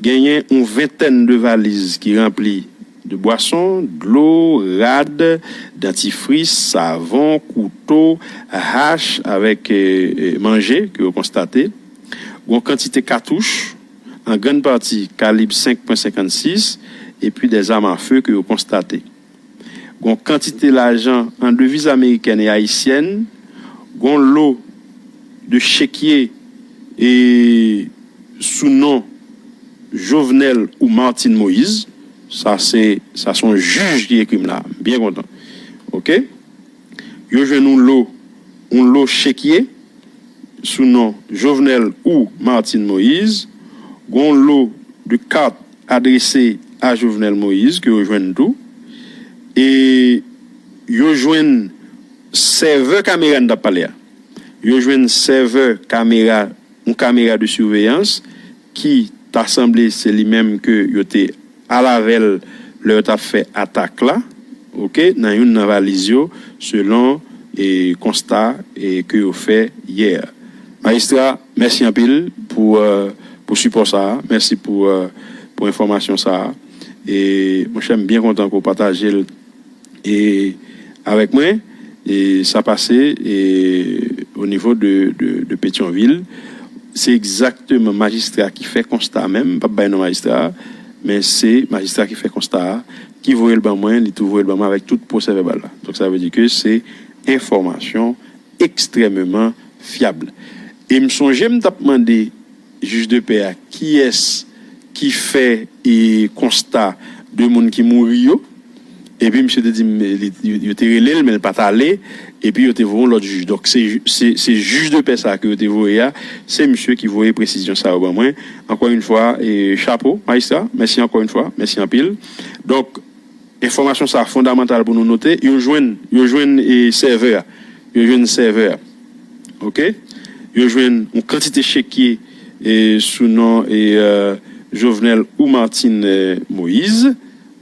Genyen yon ventèn de valiz ki ranpli de bwason, dlo, rad, dantifris, savon, kouto, hach avèk, eh, eh, manje ke yo konstate. Gon kantite katouch, an grann pati kalib senk pwen senkannsis, epi de zam a fe ke yo konstate. Gon kantite lajan an deviz amerikèn e ayisyèn, gon lo de chekye e sou non Jovenel ou Martine Moïse. Sa se, sa se yon jij ki ekri m la. M byen kontan. Ok? Yo jwenn yon lo, yon lo chekye sou non Jovenel ou Martine Moïse, gen yon lo de kat adrese a Jovenel Moïse ke yo jwenn tou. E yo jwenn sèvè kamera n t ap pale a. Yo jwenn sèvè kamera, yon kamera de siveyans ki ta sanble se li menm ke yo te al avè l lè yo t ap fè atak la, oke, nan youn nan valiz yo, selon e, konsta e, ke yo fè yè. Majistra, mèsi anpil pou, e, pou sipò sa a. Mèsi pou, e, pou enfòmasyon sa a. E, monchè, m byen kontan ke w pataje l e, avèk mwen. E, sa pase e, o nivo de, de, de Petyonvil. Se egzakteman majistra ki fè konsta a menm, m p ap bay non majistra a, men se majistra ki fè konsta a, ki voye l ban mwen, li tou voye l ban mwen avèk tout pwosè vèbal la. Donk, sa vle di ke se enfòmasyon ekstrèmeman fyab. E m sonje m t ap mande jij de pè a kiyès ki fè e konsta de moun ki mouri yo. Epi misye te di m, li, yo, yo te rele l, men l pa t ale. Epi yo te voye yon lòt jij. Donk, se, se, se jij de pè sa a ke yo te voye a, se misye ki voye presizyon sa yo ban mwen. Ankò yon fwa, e, chapo, majistra. Mèsi ankò yon fwa. Mèsi anpil. Donk, enfòmasyon sa a fondamantal pou nou note. Yo jwenn, yo jwenn e, sèvè a. Yo jwenn sèvè a. Oke? Yo jwenn yon kantite chekye e, sou non e, e, Jovenel ou Martine e, Moïse.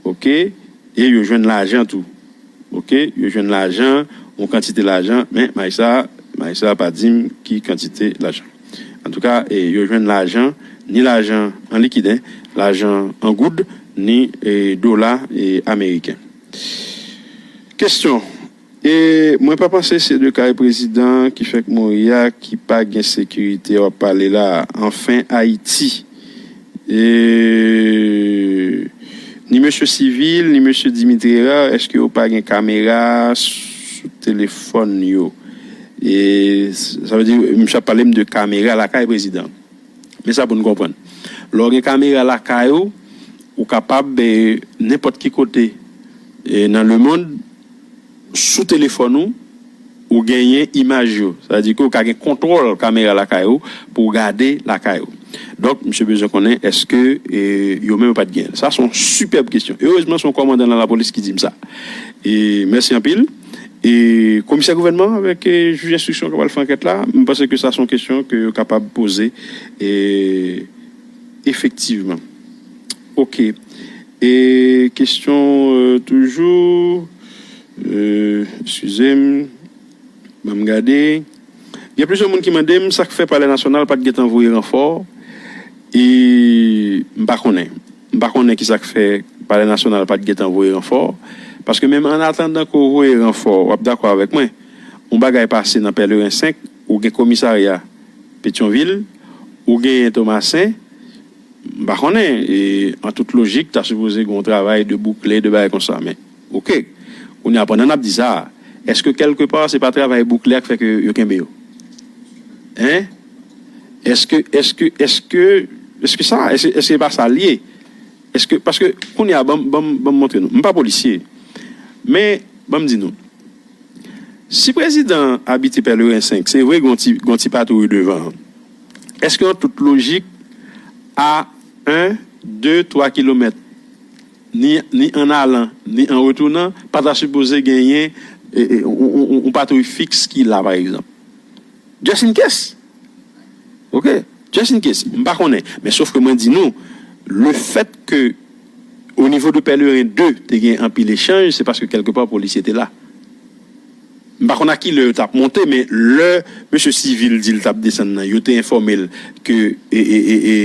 Oke? E yo jwenn lajan tou. Oke? Yo jwenn lajan, yon kantite lajan, men majistra, majistra pa di m ki kantite lajan. Antouka, e, yo jwenn lajan, ni lajan an likid, en, lajan an goud, ni e, dola e, ameriken. Kesyon. E mwen pa panse se de kay prezidan ki fèk mouri a ki pa gen sekirite w ap pale la. Anfen, Ayiti. E ni mesye Civil, ni mesye Dimitri Hérard, èske yo pa gen kamera sou telefòn yo? E sa vle di, misye ap pale m de kamera lakay prezidan. Men sa pou n konprann. Lè w gen kamera lakay ou, ou kapab, e, nenpòt ki kote e, nan lemonn, sou telefòn ou, ou genyen imaj yo. Sa vle di ke ou ka gen kontwòl kamera lakay ou pou w gade lakay ou. Donk, misye bezwen konnen èske e, yo menm yo pa t gen l. Sa se yon sipèb kesyon. Erezman, se yon kòmandan nan lapolis ki di m sa. E mèsi anpil. E komisè gouvènman avèk e, jij enstriksyon k ap al fè ankèt la, m panse ke sa se yon kesyon ke yo kapab poze e, efektivman. Oke. E kesyon e, toujou. E, eskize m. Ban m gade. Gen plizyè moun ki mande m sa k fè Palè Nasyonal pa t gentan voye ranfò. E m pa konnen. M pa konnen ki sa k fè Palè Nasyonal pa t gentan voye ranfò. Paske menm an atandan ke w voye ranfò, w ap dakò avèk mwen, yon bagay pase nan Pèleren senk, ou gen komisarya Petyonvil, ou genyen Tomasen, m pa konnen, e, an tout lojik, ta sipoze gen yon travay de boukle, de bagay konsa, men, oke. Kounye a, pandan n ap di sa, èske kèlkepa, se pa travay boukle a k fè ke yo kenbe yo? Hein? Èske, èske, èske, èske sa, èske, èske se pa sa l ye? Èske, paske, kounye a, ban m, ban m, ban m montre nou. M pa polisye. Men, ban m di nou. Si prezidan an abite Pèleren senk, se vre, gen yon ti, gen yon ti patwouy devan an. Èske an tout lojik, a en, de, twa kilomèt, ni, ni ann alan, ni an retounan, pa ta sipoze genyen e, e, yon, yon, yon patwouy fiks ki la, pa egzanp? Just in case. Oke? Just in case. M pa konnen. Men sof ke mwen di nou, le fèt ke o nivo de Pèleren de te gen anpil echanj, se paske kèlkepa polisye te la. M pa konn a ki lè yo t ap monte, men lè mesye Civil di l t ap desann nan, yo te enfòme l ke e, e, e, e,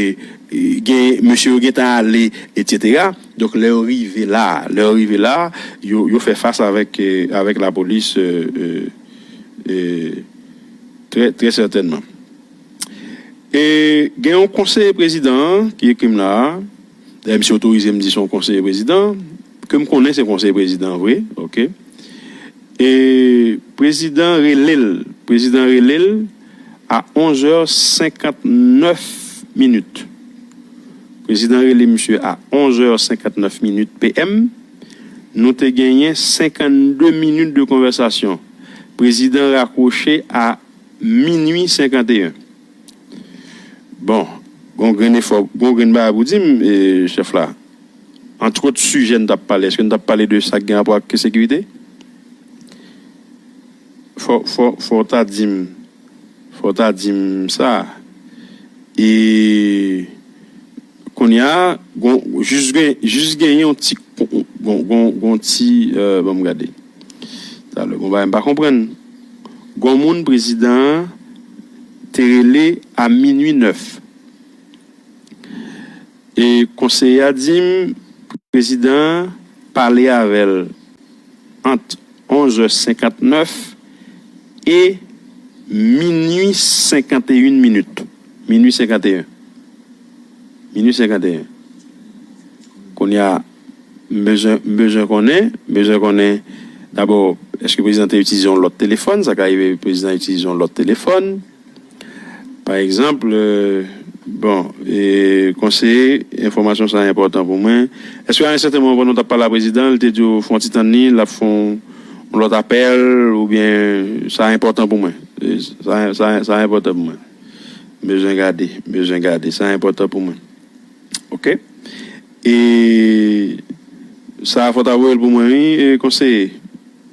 e, gen, mesye yo gentan ale, etsetera. Donk, lè yo rive la, lè yo rive la, yo, yo fè fas avèk, e, avèk lapolis, e, e, e, trè, trè sètènman. E gen yon konseye prezidan an ki ekri m la a. Dayè, misye otorize m di se yon konseye prezidan, ke m konnen se konseye prezidan vre, oke. E prezidan rele l, prezidan rele l a onz è senkantnèf minit. Prezidan rele misye a onz è senkantnèf minit P M. Nou te genyen senkannde minit de konvèsasyon. Prezidan rakwoche a minui senkanteyen. Bon, gon grenn efò, gon grenn bagay pou di m, e, chèf la. Antwòt sijè n t ap pale, èske n t ap pale de sa k gen rapò ak sekirite? Fò, fò, fò w ta di m, fò w ta di m sa. E kounye a, gon, jis gen, jis genyen yon ti, gon, gon, gon ti, euh, ban m gade. Talè, gon bagay m pa konprann. Gon moun prezidan an te rele a minui nèf. E konseye a di m, prezidan an pale avè l ant onz è senkantnèf e minui senkanteyen minit. Minui senkanteyen. Minui senkanteyen. Kounye a, m bezwen, m bezwen konnen, m bezwen konnen, dabò, èske prezidan te itilize yon lòt telefòn? Sa ka rive prezidan itilize yon lòt telefòn. Pa egzanp, euh, bon, e, konseye, enfòmasyon sa a enpòtan pou mwen. Èske a yon sèten moman, pandan w t ap pale a prezidan, li te di w fè yon ti tann li, l ap fè yon, yon lòt apèl, oubyen sa a enpòtan pou mwen? E, sa, sa, sa a enpòtan pou mwen. M bezwen gade, m bezwen gade. Sa a enpòtan pou mwen. Oke? E sa a fò w ta voye l pou mwen, wi, e, konseye.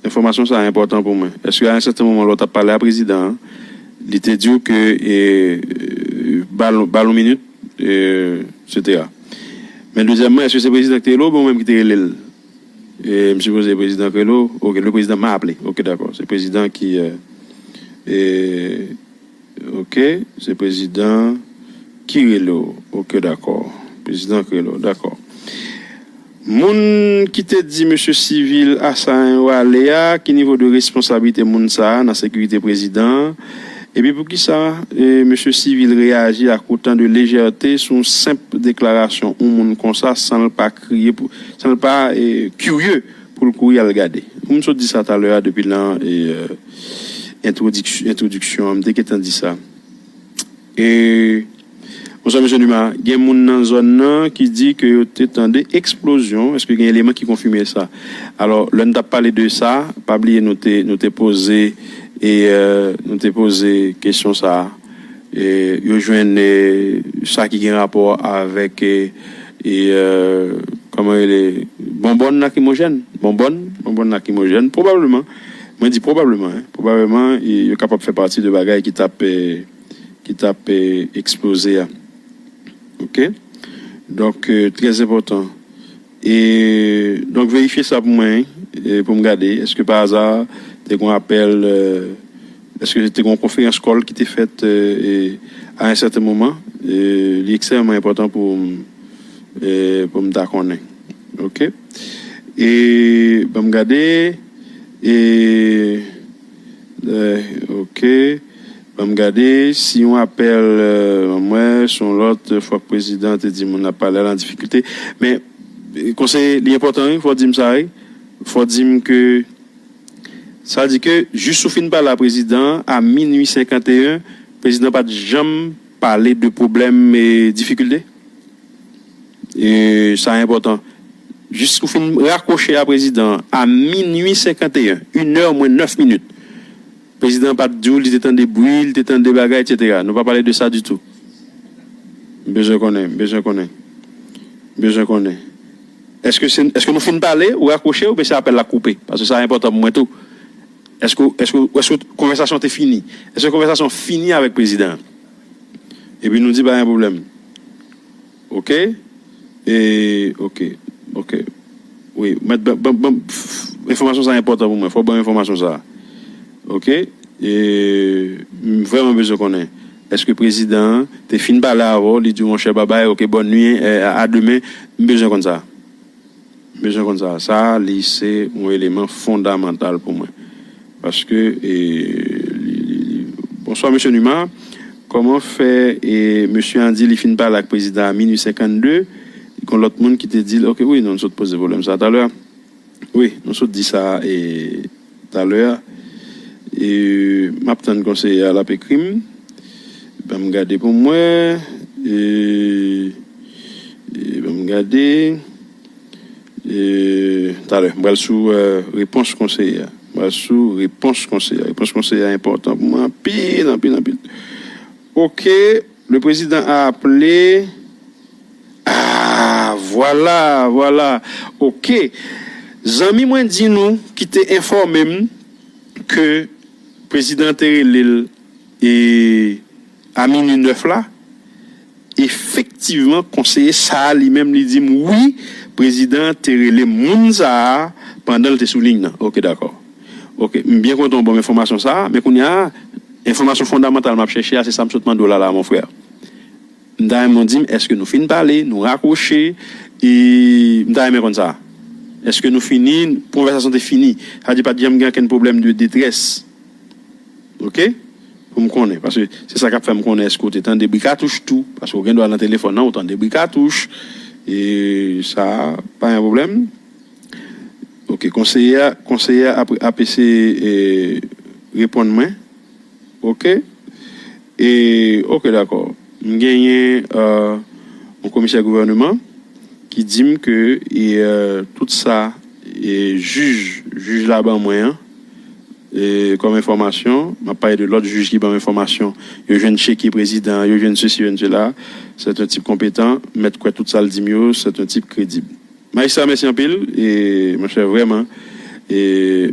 Enfòmasyon sa a enpòtan pou mwen. Èske a yon sèten moman, lè w t ap pale a prezidan an, li te di w ke, e, e, ba l, ba l yon minit, e, etsetera. Men dezyèmman, èske se prezidan ki te rele w oubyen w menm ki te rele l? E, m sipoze prezidan ki rele w. Oke, le président m'a appelé. Oke, dakò. Se prezidan ki, e, e, Oke, se prezidan ki rele w. Oke, dakò. Prezidan ki rele w, dakò. Moun ki te di mesye Civil Assange ale a, ki nivo de responsablite moun sa a nan sekirite prezidan an? Epi poukisa, e, mesye Civil reyaji ak otan de lejète sou yon senp deklarasyon yon moun konsa san l pa kriye pou, san l pa, e, kirye pou l kouri al gade. M sot di sa talè a depi nan, e, e, entwodiks-, entwodiksyon an, m te gentan di sa. E, bonswa, mesye Numa. Gen moun nan zòn nan ki di ke yo te tande eksplozyon. Èske gen eleman ki konfime sa? Alò, lè n t ap pale de sa, pa bliye nou te, nou te poze, e, e, nou te poze kesyon sa a. E, yo jwenn, e, sa ki gen rapò avèk, e, e, e, kòman rele, bonbòn lakrimojèn. Bonbòn, bonbòn lakrimojèn. Pwobableman, mwen di pwobableman, en, pwobableman, e, yo kapab fè pati de bagay ki t ap, e, ki t ap, e, eksploze a. Oke? Donk, e, trè enpòtan. E, donk, verifye sa pou mwen, e, pou m gade. Èske pa aza, te gon apèl, e, èske te gon konferans kòl ki te fèt, e, e, a yon sèten moman? E, li ekstrèmman enpòtan pou m, e, pou m ta konnen. Oke? E, ban m gade. E, e, oke. Ban m gade si yon apèl, e, ban m wè, si yon lòt, fòk prezidan te di moun l ap pale a lan difikilte. Men, e, konseye, li enpòtan, wi, fò w di m sa, wi. Fò w di m ke, sa di ke, jis ou fin pale a prezidan an, a minui senkanteyen, prezidan pa t janm pale de pwoblèm, e, difikilte. E, sa enpòtan. Jis ou fin rakwoche a prezidan an, a minui senkanteyen, inè mwens nèf minit. Prezidan an pa t di w li te tande bri, li te tande bagay, etsetera. Nou pa pale de sa ditou. M bezwen konnen, m bezwen konnen. M bezwen konnen. Èske se, èske nou fin pale, ou rakwoche, oubyen se apèl la k koupe? Paske sa enpòtan pou mwen tou. Èske, èske, èske konvèsasyon te fini? Èske konvèsasyon fini avèk prezidan an? Epi nou di pa gen pwoblèm. Oke? E, oke. Oke. Wi, mèt, ban, ban, ban, pff, enfòmasyon sa enpòtan pou mwen. Fò w ban m enfòmasyon sa. Oke? E, m vrèman bezwen konnen. Èske prezidan an te fin pale avè w, li di w, monchè, babay, oke, bòn nwi, e, a, a demen, m bezwen konn sa. M bezwen konn sa. Sa, li se yon eleman fondamantal pou mwen. Paske, e, li, li, li, bonswa, mesye Numa. Kòman fè, e, mesye an di li fin pale ak prezidan a minui senkannde, gon lòt moun ki te di l, oke, wi, non, nou sot poze pwoblèm sa talè. Wi, nou sot di sa, e, talè. E, m ap tann konseye a, l ap ekri m. Ban m gade pou m wè. E, e, ban m gade. E, talè, m pral sou, e, repons konseye a. Mwen sou repons konseye a. Repons konseye a enpòtan pou mwen anpil, anpil, anpil. Ok, le président a appelé. Ah, vwala, vwala. Ok. Zanmi mwen di nou ki te enfòme m ke prezidan te rele l e a minui nèf la, efektivman, konseye sa a li menm li di m, wi, prezidan te rele moun sa a pandan l te sou liy nan. Ok, dakò. Ok, m byen kontan w ban m enfòmasyon sa a, men kounye a, enfòmasyon fondamantal m ap chèche a, se sa m sot mande w la, la, mon frè. M ta renmen w di m, èske nou fin pale, nou rakwoche, e m ta renmen konn sa. Èske nou fini, konvèsasyon te fini? Sa vle di pa t janm gen okenn pwoblèm de detrès. Ok? Pou m konnen, paske se sa k ap fè m konnen èske w te tande bri katouch tou, paske w gen dwa nan telefòn nan, ou tande bri katouch, e sa pa yon pwoblèm. Ok, konseye a, konseye a ap, ap eseye e, reponn mwen. Ok? E, ok, dakò. M genyen e, yon komisè gouvèneman ki di m ke e, e, tout sa e, jij, jij la ban mwen an, e, kòm enfòmasyon, m ap pale de lòt jij ki ban m enfòmasyon, yo jwenn cheke prezidan, yo jwenn sesi, yo jwenn sela. Se yon tip konpetan, mèt kwè tout sa l di m yo, se yon tip kredib. Majistra, mèsi anpil, e, monchè, vrèman, e,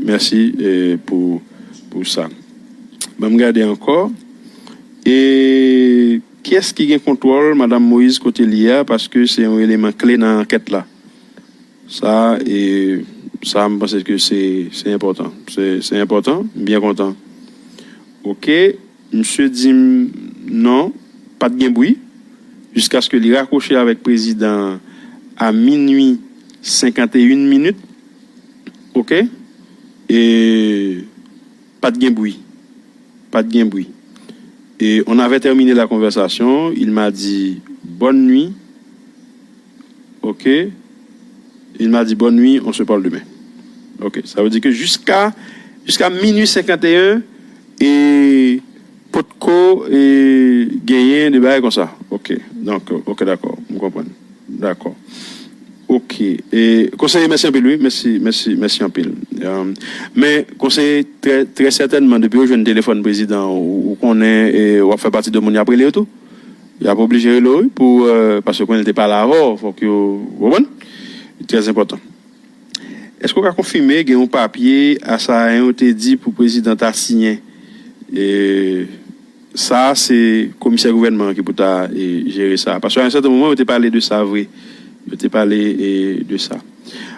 mèsi e, pou, pou sa. Ban m gade ankò. E kiyès ki gen kontwòl Madanm Moïse kote l ye a, paske se yon eleman kle nan ankèt la. Sa, e, sa, m panse ke se, se enpòtan. Se, se enpòtan, m byen kontan. Ok, misye di m non, pa t gen bri, jiskaske li rakwoche avèk prezidan an a minui senkanteyen minit. Ok? E pa t gen bri. Pa t gen bri. Et on avait terminé la conversation. Il m'a dit bonne nuit. Ok. Il m'a dit bonne nuit, on se parle demain. Ok. Sa vle di ke jiska jiska minui senkanteyen e potko e genyen de bagay konsa. Ok. Donk, ok, dakò. M konprann. Dakò. Ok. E, konseye, mèsi anpil, wi. Mèsi, mèsi, mèsi anpil. Um, men, konseye, trè, trè sètènman, depi yo jwenn telefòn prezidan, ou, ou konnen e, w ap fè pati de moun y ap rele yo tou. Y ap oblije rele w, wi, pou, e, paske konnen l te pale avè w, fòk yo, ou konprann? Trè enpòtan. Èske w ka konfime gen yon papye Asayen yo te di pou prezidan ta siyen? E, sa, se komisè gouvènman an ki pou ta e, jere sa. Paske a yon sèten moman, yo te pale de sa vre. Yo te pale e, de sa.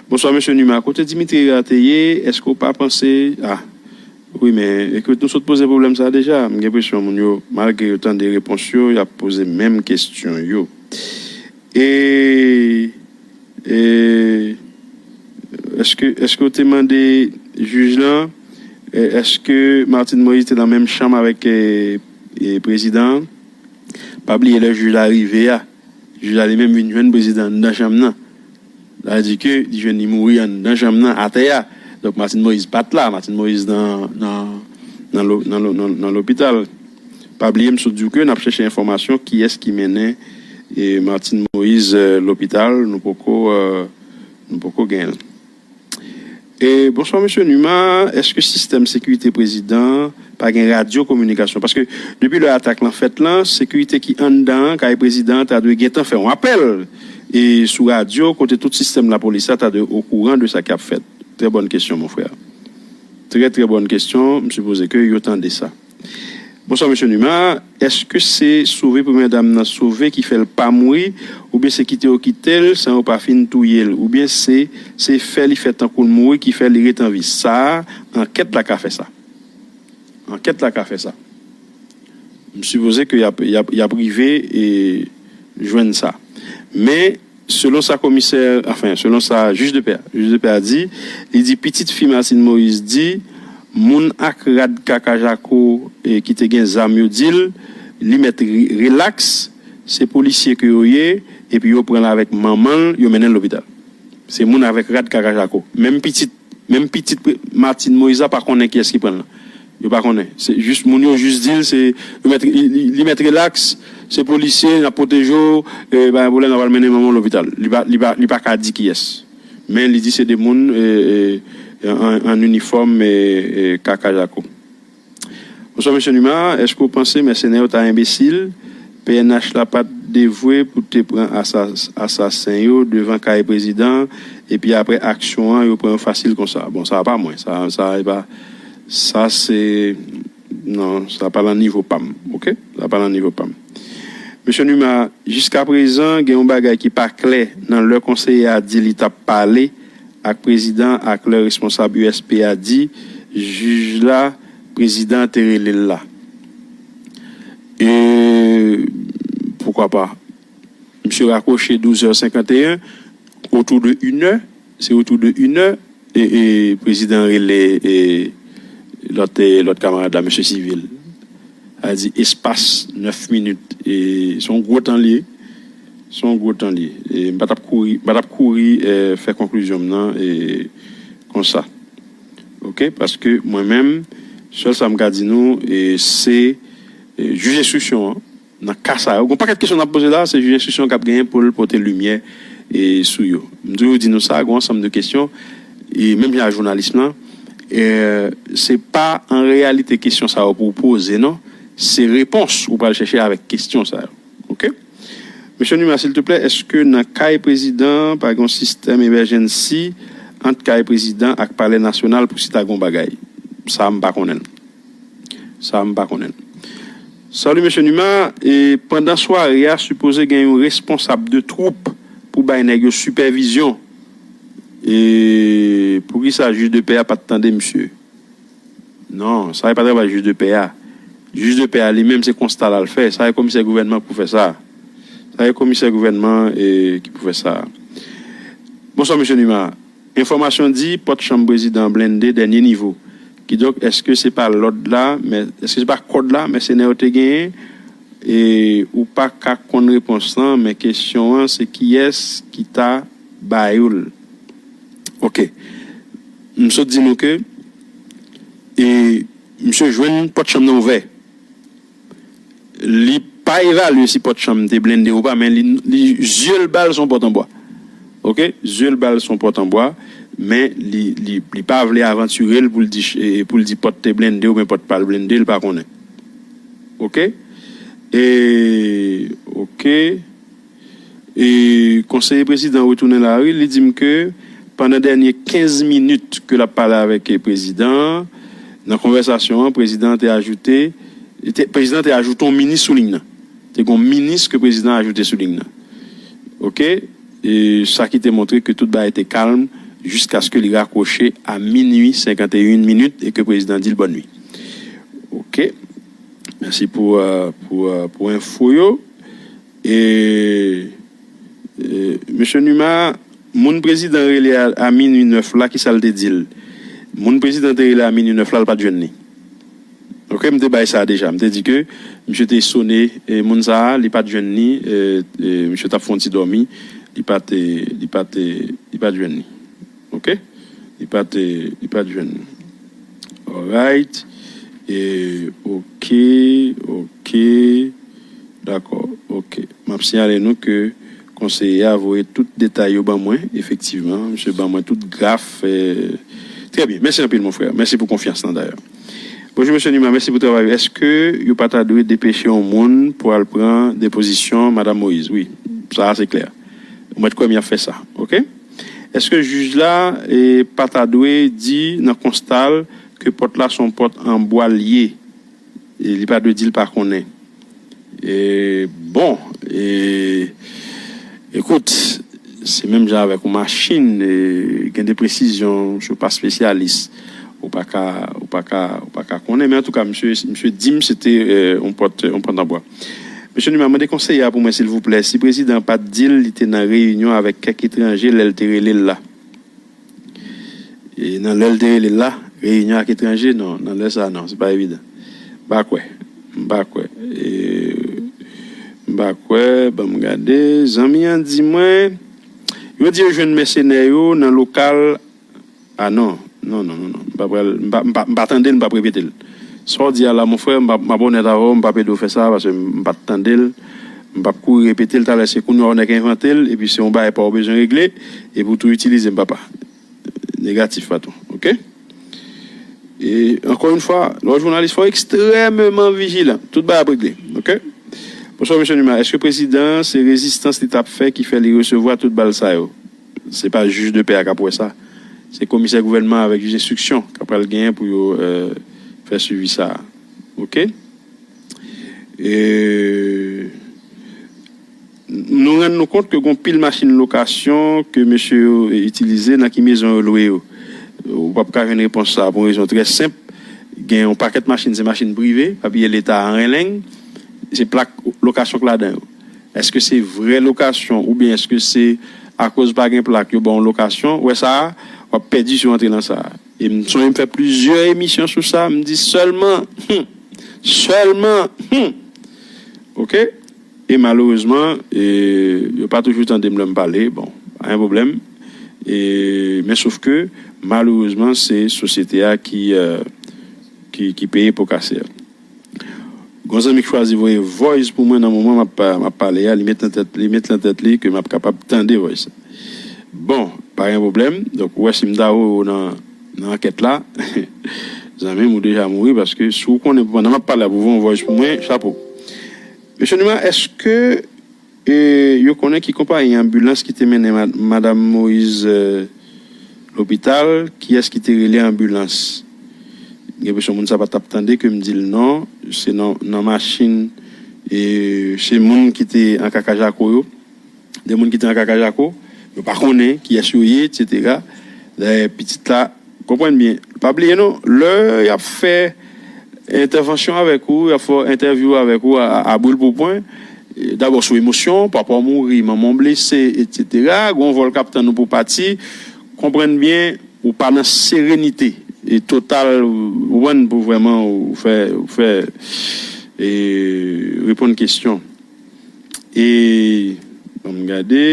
Bonswa, mesye Numa. Kote Dimitri Hérard te ye, èske w pa panse, a, wi, men, ekout, nou sot poze pwoblèm sa deja. M gen enpresyon moun yo, malgre yo tande repons yo, y ap poze menm kesyon yo. E, e, èske, èske w te mande jij lan, e, èske Martine Moïse te nan menm chanm avèk e, e, prezidan an? Pa bliye lè jij la rive a, jij la li menm vin jwenn prezidan anndan chanm nan. Sa vle di ke li jwenn li mouri anndan chanm nan, atè a. Donk, Martine Moïse pa t la. Martine Moïse nan, nan, nan, lo- nan, lo- nan, nan lopital. Pa bliye, m sot di w ke n ap chèche enfòmasyon kiyès ki mennen e, Martine Moïse e, lopital. Nou poko, e, nou poko genyen l. E, bonswa, mesye Numa. Èske sistèm sekirite prezidan pa gen radyo kominikasyon? Paske depi lè atak lan fèt lan, sekirite ki anndan an kay prezidan an ta dwe gentan fè yon apèl e, sou radyo, kote tout sistèm lapolis la ta dwe okouran de sa k ap fèt. Trè bòn kesyon, mon frè. Trè, trè bòn kesyon. M sipoze ke yo tande sa. Bonswa, mesye Numa. Èske se sove premyè dam nan sove ki fè l pa mouri, oubyen se kite yo kite l san yo pa fin touye l, oubyen se, se fè li fè tankou l mouri ki fè li ret an vi? Sa a, ankèt la ka fè sa. Ankèt la ka fè sa. M sipoze ke y ap, y ap, y ap rive e jwenn sa. Men, selon sa komisè, anfen, selon sa jij de pè, jij de pè a di, li di pitit fi Martine Moïse di, moun ak rad kaka jako e, ki te gen zam yo di l, li mèt re- relaks, se polisye ke yo ye, epi yo pran l avèk manman l, yo mennen l lopital. Se moun avèk rad kaka jako. Menm pitit, menm pitit pre- Martine Moïse la pa konnen kiyès ki pran l lan. Yo pa konnen. Se jis moun yo jis di l, se, yo mèt, li, li- li mèt relaks, se polisye, n ap pwoteje w, e, pa gen pwoblèm, n ap al mennen manman w lopital. Li pa, li pa, li pa ka di kiyès. Men li di se de moun, e, e, an, an inifòm e, e, kaka jako. Bonswa, mesye Numa. Èske w panse mèsenè yo ta enbesil? P N H la pa t devwe pou te pran asa- asasen yo devan kay prezidan, epi apre aksyon an, yo pran yo fasil konsa. Bon, sa pa mwen. Sa, sa, e pa, sa se, non, sa pa nan nivo pa m, oke? Sa pa nan nivo pa m. Mesye Numa, jiskaprezan, gen yon bagay ki pa klè nan lè konseye a di li t ap pale ak prezidan ak lè responsab U S P a di jij la, prezidan te rele l la. E, poukwa pa? Misye rakwoche douz è senkant e en, otou de inè, se otou de inè, e, e prezidan rele e, lòt, e, lòt kamarad la, mesye Sivil. Sa di espas nèf minit. E se yon gwo tan li ye. Se yon gwo tan li ye. E m pa t ap kouri, m pa t ap kouri e, fè konklizyon m nan e, konsa. Oke? Paske mwen menm, sèl sa m ka di nou, e, se e, jij enstriksyon an, nan ka sa yo, gen yon pakèt kesyon n ap poze la, se jij enstriksyon k ap genyen pou l pote limyè e, sou yo. M toujou di nou sa, gen yon ansanm de kesyon, e menm jan ak jounalis lan, e, se pa an reyalite kesyon sa yo pou w poze, non. Se repons ou pral chèche avèk kesyon sa yo. Oke? Mesye Numa, silteplè, èske nan kay prezidan, pa gen yon sistèm emergency ant kay prezidan ak Palè Nasyonal pou si ta gen yon bagay? Sa, m pa konnen l. Sa, m pa konnen l. Salut, mesye Numa. E pandan sware a, sipoze gen yon responsab de twoup pou bay nèg yo sipèvizyon. E poukisa jij de pè a pa t tande misye? Non, sa e pa travay jij de pè a. Jij de pè a li menm, se konsta l al fè. Sa e komisè gouvènman ki pou fè sa. Sa e komisè gouvènman e, ki pou fè sa. Bonswa, mesye Numa. Enfòmasyon di pòt chanm prezidan an blende dènye nivo. Kidonk, èske se pa lòd la, men, èske se pa kòd la, mèsenè yo te genyen? E ou pa ka konn repons lan, men kesyon an, se kiyès ki ta ba yo l? Oke. M sot di nou ke e, misye jwenn pòt chanm nan ouvè. Li pa evalye si pòt chanm te blende ou pa, men li, li zye l ba l se yon pòt an bwa. Oke? Zye l ba l se yon pòt an bwa, men li, li, li pa vle avantire l pou l di, e, pou l di pòt te blende oubyen pòt pa t blende, l pa konnen. Oke? E, oke. E konseye prezidan retounen lari, li di m ke pandan dènye kenz minit ke l ap pale avèk prezidan an, nan konvèsasyon an, prezidan an te ajoute, te, prezidan an te ajoute yon minis sou liy nan. Te gen yon minis ke prezidan an ajoute sou liy nan. Oke? E sa ki te montre ke tout bagay te kalm jiskaske li rakwoche a minui senkant e en minit e ke prezidan an di l bòn nwi. Oke? Mèsi pou, euh, pou, euh, pou enfo yo. E, e, mesye Numa, moun prezidan rele a, a minui nèf la, kisa l te di l? Moun prezidan te rele a minui nèf la, l pa t jwenn li. Oke, m te bay sa deja. M te di ke misye te sone e, moun sa a, li pa t jwenn li, e, e, misye t ap fè yon ti dòmi, li pa t, li pa t, li pa t jwenn li. Oke? Li pa t, li pa t jwenn li. Alright. E, oke, oke. Dakò, oke. M ap siyale nou ke konseye a voye tout detay yo ban mwen, efektivman. Misye ban mwen tout graf. E, trè byen. Mèsi anpil, mon frè. Mèsi pou konfyans lan, dayè. Bonjou, mesye Numa. Mèsi pou travay ou. Èske yo pa ta dwe depeche yon moun pou al pran depozisyon Madanm Moïse? Wi, sa a se klè. Mwen kwè m y ap fè sa. Oke? Èske jij la e, pa ta dwe di nan konsta l ke pòt la se yon pòt an bwa l ye? E li pa dwe di l pa konnen. E, bon, e, ekout, se menm jan avèk yon machin, e, gen de presizyon, misye pa spesyalis, ou pa ka, ou pa ka, ou pa ka konnen. Men antouka, misye, misye di m se te e, yon pòt, yon pòt an bwa. Mesye Numa, mande konseye a pou mwen, silvouplè, si prezidan an pa t di l li te nan reyinyon avèk kèk etranje lè l te rele l la. E nan lè l te rele l la, reyinyon ak etranje, non, nan lè sa, non, se pa evidan. M pa kwè. M pa kwè. E, m pa kwè, ban m gade. Zanmi an di mwen, yo di yo jwenn mèsenè yo nan lokal. A non, non, non, non, non. M pa pral, m pa, m pa, m pa tande l, m p ap repete l. Sa w di a la, mon frè, m p ap, m ap onèt avè w, m p ap ede w fè sa, paske m pa t tande l, m p ap kouri repete l, talè se kounye a w nèk envante l, epi se yon bagay pa w bezwen regle, epi w tou itilize m, papa. Negatif, patwon. Ok? Ok? E ankò yon fwa, lè w jounalis, fò w ekstrèmeman vijilan. Tout bagay ap regle. Ok? Bonswa, mesye Numa. Èske prezidan se rezistans li t ap fè ki fè li resevwa tout bal sa yo? Se pa jij de pè a k ap wè sa. Se komisè gouvènman avèk jij enstriksyon k ap pral genyen pou yo euh, fè swivi sa a. Ok? E, nou rann nou kont ke gon pil machin lokasyon ke mesye yo itilize nan ki mezon yo lwe yo. Ou p ap ka jwenn repons sa a pou yon rezon trè senp. Gen yon pakèt machin, se machin prive, pa bliye Leta an renleng, se plak lokasyon k ladan yo. Èske se vrè lokasyon oubyen èske se akoz pa gen plak yo ba w lokasyon? Wè sa a, w ap pèdi si w antre nan sa a. E m sonje m fè plizyè emisyon sou sa, m di sèlman, hmm, sèlman, hmm, ok? E malerezman, e, yo pa toujou tande m lè m pale, bon, pa gen pwoblèm. E, men sof ke, malerezman, se sosyete a ki, euh, ki, ki peye po kase a. Gon zanmi k chwazi voye voice pou mwen nan moman m ap, m ap pale a, li met nan tèt, li met nan tèt li ke m ap kapab tande voice. Bon, pa gen pwoblèm. Donk, ou wè si m ta wè w nan, nan ankèt la, zanmi m, ou deja mouri, paske si w konnen pandan m ap pale a pou voye yon voice pou mwen, chapo. Mesye Numa, èske e yo konnen ki konpayi anbilans ki te mennen ma- Madanm Moïse euh, lopital, kiyès ki te rele anbilans? Gen enpresyon moun sa pa t ap tande ke m di l non, se nan, nan machin, e se moun ki te an kaka jako yo, de moun ki te an kaka jako, yo pa konnen kiyès yo ye, etsetera. Dayè, pitit la, konprann byen, pa bliye non, lè y ap fè entèvansyon avèk ou, y ap fè entèvyou avèk ou a, a, a bril pou pwen, e, dabò sou emosyon, papa w mouri, manman w blese, etsetera. Gon vòl k ap tann ou pou pati, konprann byen, ou pa nan serenite e total, ou konprann, pou vrèman ou fè, ou fè e, reponn kesyon. E, ban m gade.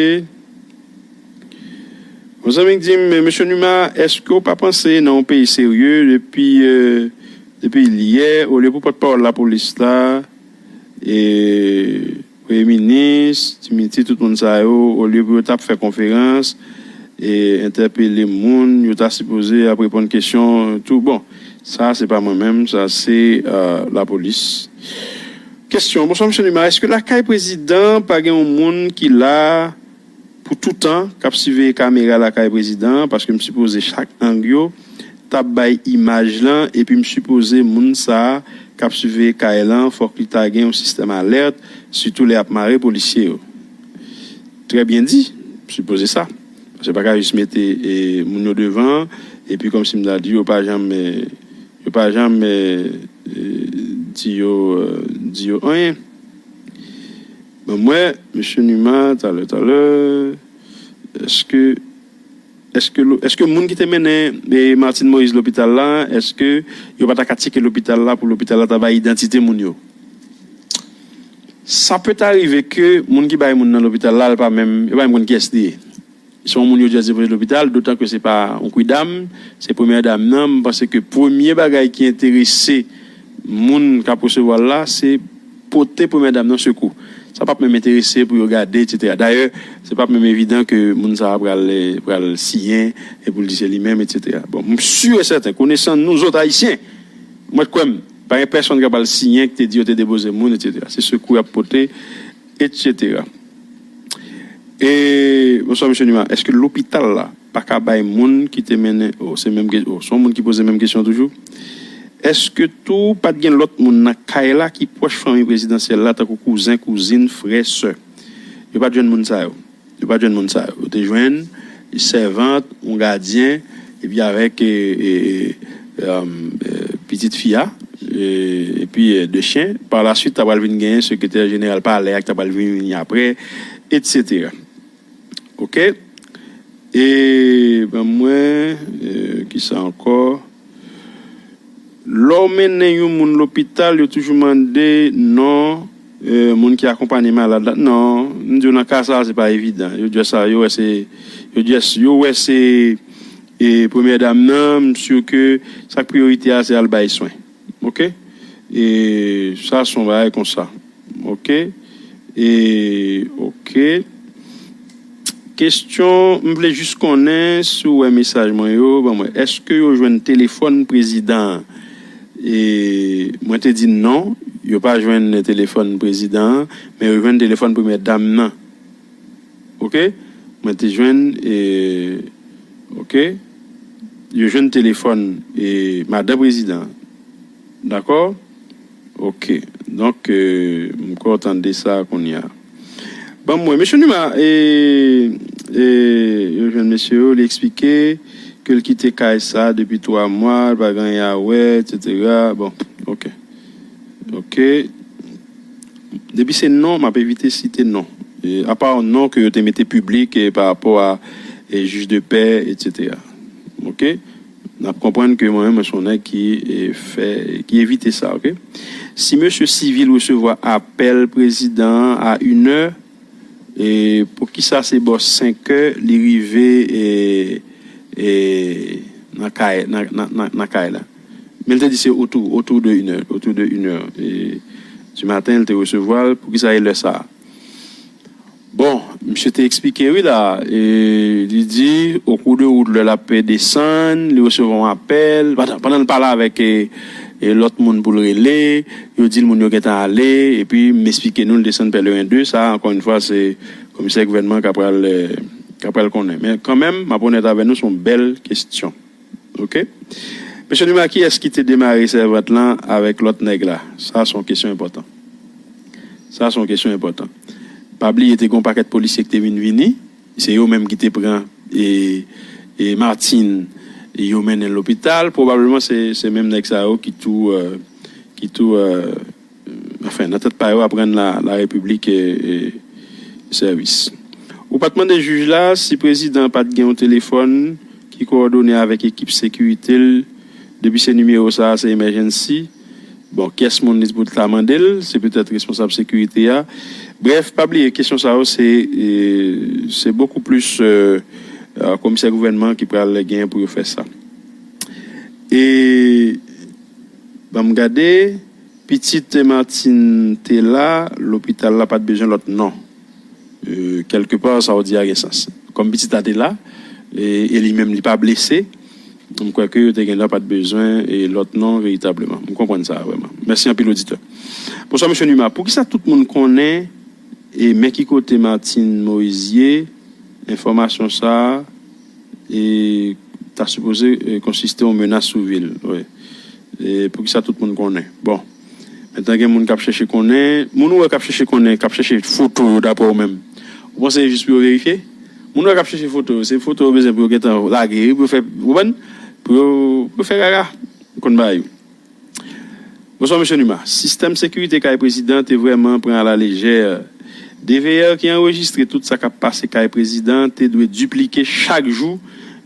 Yon zanmi k di m, Mesye Numa, èske w pa panse nan yon peyi serye depi, euh, depi yè, olye pou pòtpawòl lapolis la, e, premye minis, Dimitri, tout moun sa yo, olye pou yo t ap fè konferans, e entèpele moun, yo ta sipoze ap reponn kesyon tou. Bon, sa se pa mwen menm, sa se euh, lapolis. Kesyon, bonswa, Mesye Numa, èske lakay prezidan pa gen yon moun ki la pou toutan k ap siveye kamera lakay prezidan an? Paske m sipoze chak ang yo t ap bay imaj lan, epi m sipoze moun sa a k ap siveye kay lan, fòk li ta gen yon sistèm alèt, sitou lè y ap mare polisye yo. Trè byen di, m sipoze sa. Paske pa ka jis mete e, moun yo devan, epi kòmsi m ta di yo pa janm, e, yo pa janm e, e, di yo, e, di yo anyen. Ban m wè, Mesye Numa, talè, talè, èske, èske, lo- èske moun ki te mennen e, Martine Moïse lopital la, èske yo pa ta ka tcheke lopital la pou lopital la ta bay idantite moun yo? Sa pèt arive ke moun ki bay moun nan lopital la, l pa menm, yo pa menm konn kiyès li ye. Se yon moun yo dwe depoze lopital, dotan ke se pa yon kwidam, se premyè dam nan. M panse ke premye bagay ki enterese moun k ap resevwa l la, se pote premyè dam nan sekou. Sa p ap menm enterese pou yo gade, etsetera. Dayè, se p ap menm evidan ke moun sa a pral, pral siyen e pou l di se li menm, etsetera. Bon, m si e sèten, konesan nou zòt Ayisyen, mwen kwè m, pa gen pèsonn k ap al siyen ki te di yo te depoze moun, etsetera. Se sekou y ap pote, etsetera. E, bonswa, Mesye Numa. Èske lopital la pa ka bay moun ki te mennen, oh, se menm ke- oh, se yon moun ki poze menm kesyon toujou. Èske tou pa t gen lòt moun nan kay la ki pwòch fanmi prezidansyèl la, tankou kouzen, kouzin, frè, sè? Yo pa t jwenn moun sa yo. Yo pa t jwenn moun sa yo. Yo te jwenn sèvant, yon gadyen, epi avèk e, e, e, um, e, pitit fi a, e, epi e, de chen. Pa la swit, ta pral vin genyen sekretè jeneral palè a ki ta pral vin vini apre, etsetera. Ok? E ban mwen, e, kisa ankò? Lè w mennen yon moun lopital, yo toujou mande non e, moun ki akonpanye malad la. Non, m di w nan ka sa a, se pa evidan. Yo dwè sa, yo wè se, yo dwè, yo wè se e, premyè dam nan, m si ke sa k priyorite a, se al bay swen. Ok? E sa se yon bagay konsa. Ok? E, ok. Kesyon, m vle jis konnen si w wè mesaj mwen yo, ban mwen, èske yo jwenn telefòn prezidan an? E mwen te di non, yo pa jwenn telefòn prezidan an, men yo jwenn telefòn premyè dam nan. Oke? Mwen te jwenn, e, oke? Yo jwenn telefòn, e, madan prezidan an. Dakò? Oke. Donk, e, m kwè w tande sa kounye a. Ban m wè, mesye Numa, e, e, yo jwenn mesye yo, li eksplike ke l kite kay sa depi twa mwa, li pa gen anyen a wè, etsetera. Bon, oke. Oke. Depi se non, m ap evite site non. E, apa non ke yo te mete piblik, e, pa rapò a, e, jij de pè, etsetera. Oke? N ap konprann ke mwen menm, mwen se yon nèg ki, e, fè, ki evite sa, oke? Si mesye Civil resevwa apèl prezidan an a inè, e, poukisa se bò senkè li rive, e, e, nan kay, nan, nan, nan, nan kay la? Men l te di se otou, otou de inè, otou de inè, e, di maten, l te resevwa l. Poukisa e lè sa a? Bon, misye te eksplike, wi, la. E, li di, au cours de route, lè l ap desann, li resevwa yon apèl. Pandan, pandan l pale avèk, e, e, lòt moun pou l rele, yo di l moun yo gentan ale, epi m eksplike nou, l desann Pèleren de. Sa, ankò yon fwa, se komisè gouvènman k ap pral, e, k ap pral konnen. Men kanmenm, m ap onèt avè nou, se yon bèl kesyon. Oke? Mesye Numa, kiyès ki te demare sèvant lan avèk lòt nèg la? Sa, se yon kesyon enpòtan. Sa, se yon kesyon enpòtan. Pa bliye, te gen yon pakèt polisye ki te vin vini. Se yo menm ki te pran, e, e Martine, e yo mennen l lopital. Pwobableman, se, se menm nèg sa yo ki tou, e, ki tou, e, anfen, nan tèt pa yo, ap rann la, la Repiblik, e, e, sèvis. Ou pa t mande jij la si prezidan pa t gen yon telefòn ki kowòdone avèk ekip sekirite l, depi se nimewo sa a, se emergency. Bon, kiyès moun li pou ta mande l? Se petèt responsab sekirite a. Brèf, pa bliye, kesyon sa yo, se, e, se bokou plis, e, e, komisè gouvènman ki pral gen pou yo fè sa. E, ban m gade, pitit Martine te la, lopital la pa t bezwen lòt non. E, kèlkepa, sa w di a gen sans. Kòm pitit la te la, e, e li menm li pa blese, m kwè ke yo te gendwa pa t bezwen, e, lòt non veritableman. M konprann sa vrèman. Mèsi anpil, oditè. Bonswa, mesye Numa. Poukisa tout moun konnen, e, men ki kote Martine Moïse ye? Enfòmasyon sa a, e, ta sipoze, e, konsiste yon menas sou vi l. Wi. E, poukisa tout moun konnen? Bon. Mentnan gen moun k ap chèche konnen. Moun ou wè k ap chèche konnen, k ap chèche foto yo daprè ou menm. Ou panse se jis pou yo verifye? Moun ou wè k ap chèche foto yo, se foto yo bezwen pou yo gentan lage, wi, pou yo fè, ou konprann? Pou yo, pou yo fè rara. Ou konn bagay yo. Bonswa, mesye Numa. Sistèm sekirite kay prezidan te vrèman pran alalejè. D V R ki anrejistre tout sa k ap pase kay prezidan te dwe diplike chak jou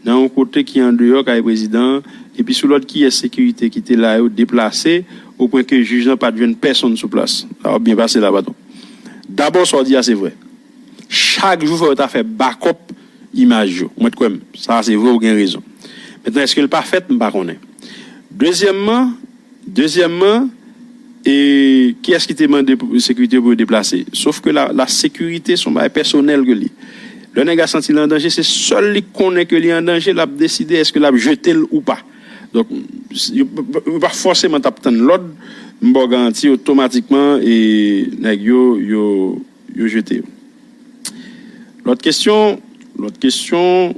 nan yon kote ki andeyò kay prezidan an, epi sou lòd kiyès sekirite ki te la yo deplase, opwen ke jij lan pa t jwenn pèsonn sou plas. Sa w ap byen pase la, patwon. Dabò, sa w di a se vrè. Chak jou, fò yo ta fè bakòp imaj yo. Ou mèt kwè m. Sa a se vre, ou gen rezon. Mentnan, èske l pa fèt? M pa konnen. Dezyèmman, dezyèmman, e kiyès ki te mande pou sekirite pou yo deplase? Sof ke la, la sekirite se yon bagay pèsonèl ke li. Lè nèg la santi l an danje, se sèl li konnen ke li an danje, l ap deside èske l ap jete l ou pa. Donk, yo, yo pa fòseman t ap tann lòd, m ba w garanti, otomatikman, e nèg yo, yo, yo jete yo. Lòt kesyon, lòt kesyon.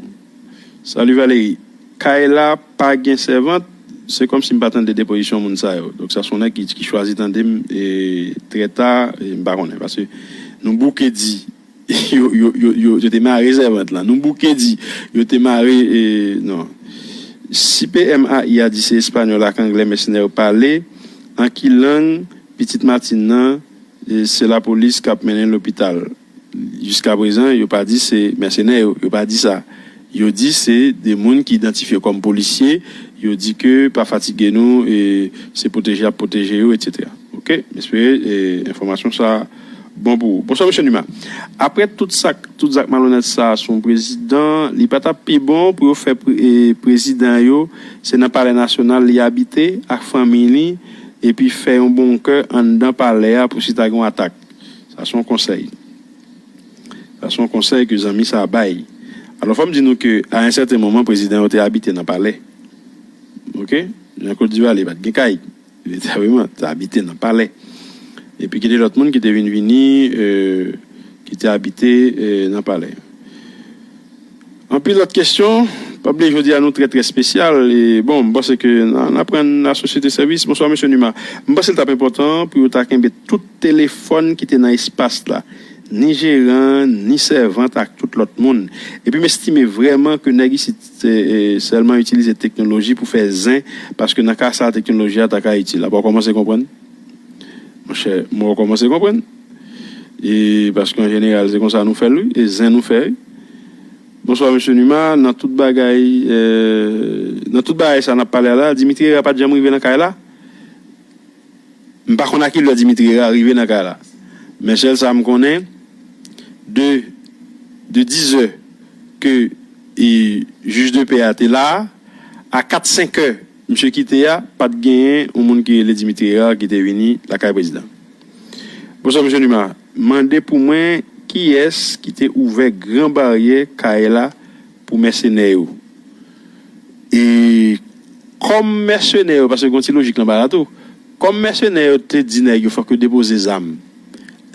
Salut Valérie. Kay la pa gen sèvant, se kòmsi m pa tande depozisyon moun sa yo. Donk, sa se yon nèg ki, ki chwazi tande m, e, trè ta, e, m pa konnen. Paske nou bouke di, yo, yo, yo, yo, yo te mare sèvant lan. Nou bouke di, yo te mare, e, non. Si P M A I a di se espanyòl ak anglè mèsenè yo pale, an ki lang pitit Martine nan, e, se lapolis k ap mennen l lopital? Jiskaprezan, yo pa di se mèsenè yo, yo pa di sa. Yo di se de moun ki idantifye kòm polisye, yo di ke pa fatige nou, e se pwoteje y ap pwoteje yo, etsetera. Oke, m espere, e, enfòmasyon sa a bon pou ou. Bonswa, mesye Numa. Apre tout sa, tout zak malonèt sa a sou yon prezidan, li pa t ap pi bon pou yo fè pre-, e, prezidan yo, se nan Palè Nasyonal li abite ak fanmi li, epi fè yon bonkè anndan palè a pou si ta gen yon atak? Sa se yon konsèy. Sa se yon konsèy ke zanmi sa a bay. Alò, fò m di nou ke, a yon sèten moman, prezidan yo te abite nan palè. Oke? Nan Kot Divalye, pa t gen kay. Veritableman, te abite nan palè. Epi ki te lòt moun ki te vin vini, e, ki te abite, e, nan palè. Anpil lòt kesyon. Pa bliye, jodi a nou trè, trè espesyal. E, bon, m panse ke n a, n a rann lasosyete sèvis. Bonswa, mesye Numa. M panse l t ap enpòtan pou yo ta kenbe tout telefòn ki te nan espas la. Ni jeran, ni sèvant ak tout lòt moun. Epi m estime vrèman ke nèg isit, e, e, sèlman itilize teknoloji pou fè zen, paske nan ka sa a, teknoloji a ta ka itil. Apa w kòmanse konprann? Monchè, mwen kòmanse konprann. E paske an jeneral, se konsa nou fè l, wi, e zen nou fè, wi. Bonswa, mesye Numa. Nan tout bagay, e, nan tout bagay sa n ap pale a la, Dimitri Herrera pa t janm rive nan kay la. M pa konn a kilè Dimitri Herrera rive nan kay la. Men sèl sa m konnen, de, de dizè ke, e, jij de pè a te la, a kat, senk è, misye kite a, pa t genyen yon moun ki rele Dimitri Herrera ki te vini lakay prezidan. Bonswa, mesye Numa. Mande pou mwen kiyès ki te ouvè gran baryè kay la pou mèsenè yo. E kòm mèsenè yo, paske gen yon ti lojik nan bagay la tou, kòm mèsenè yo te di nèg yo fòk yo depoze zam.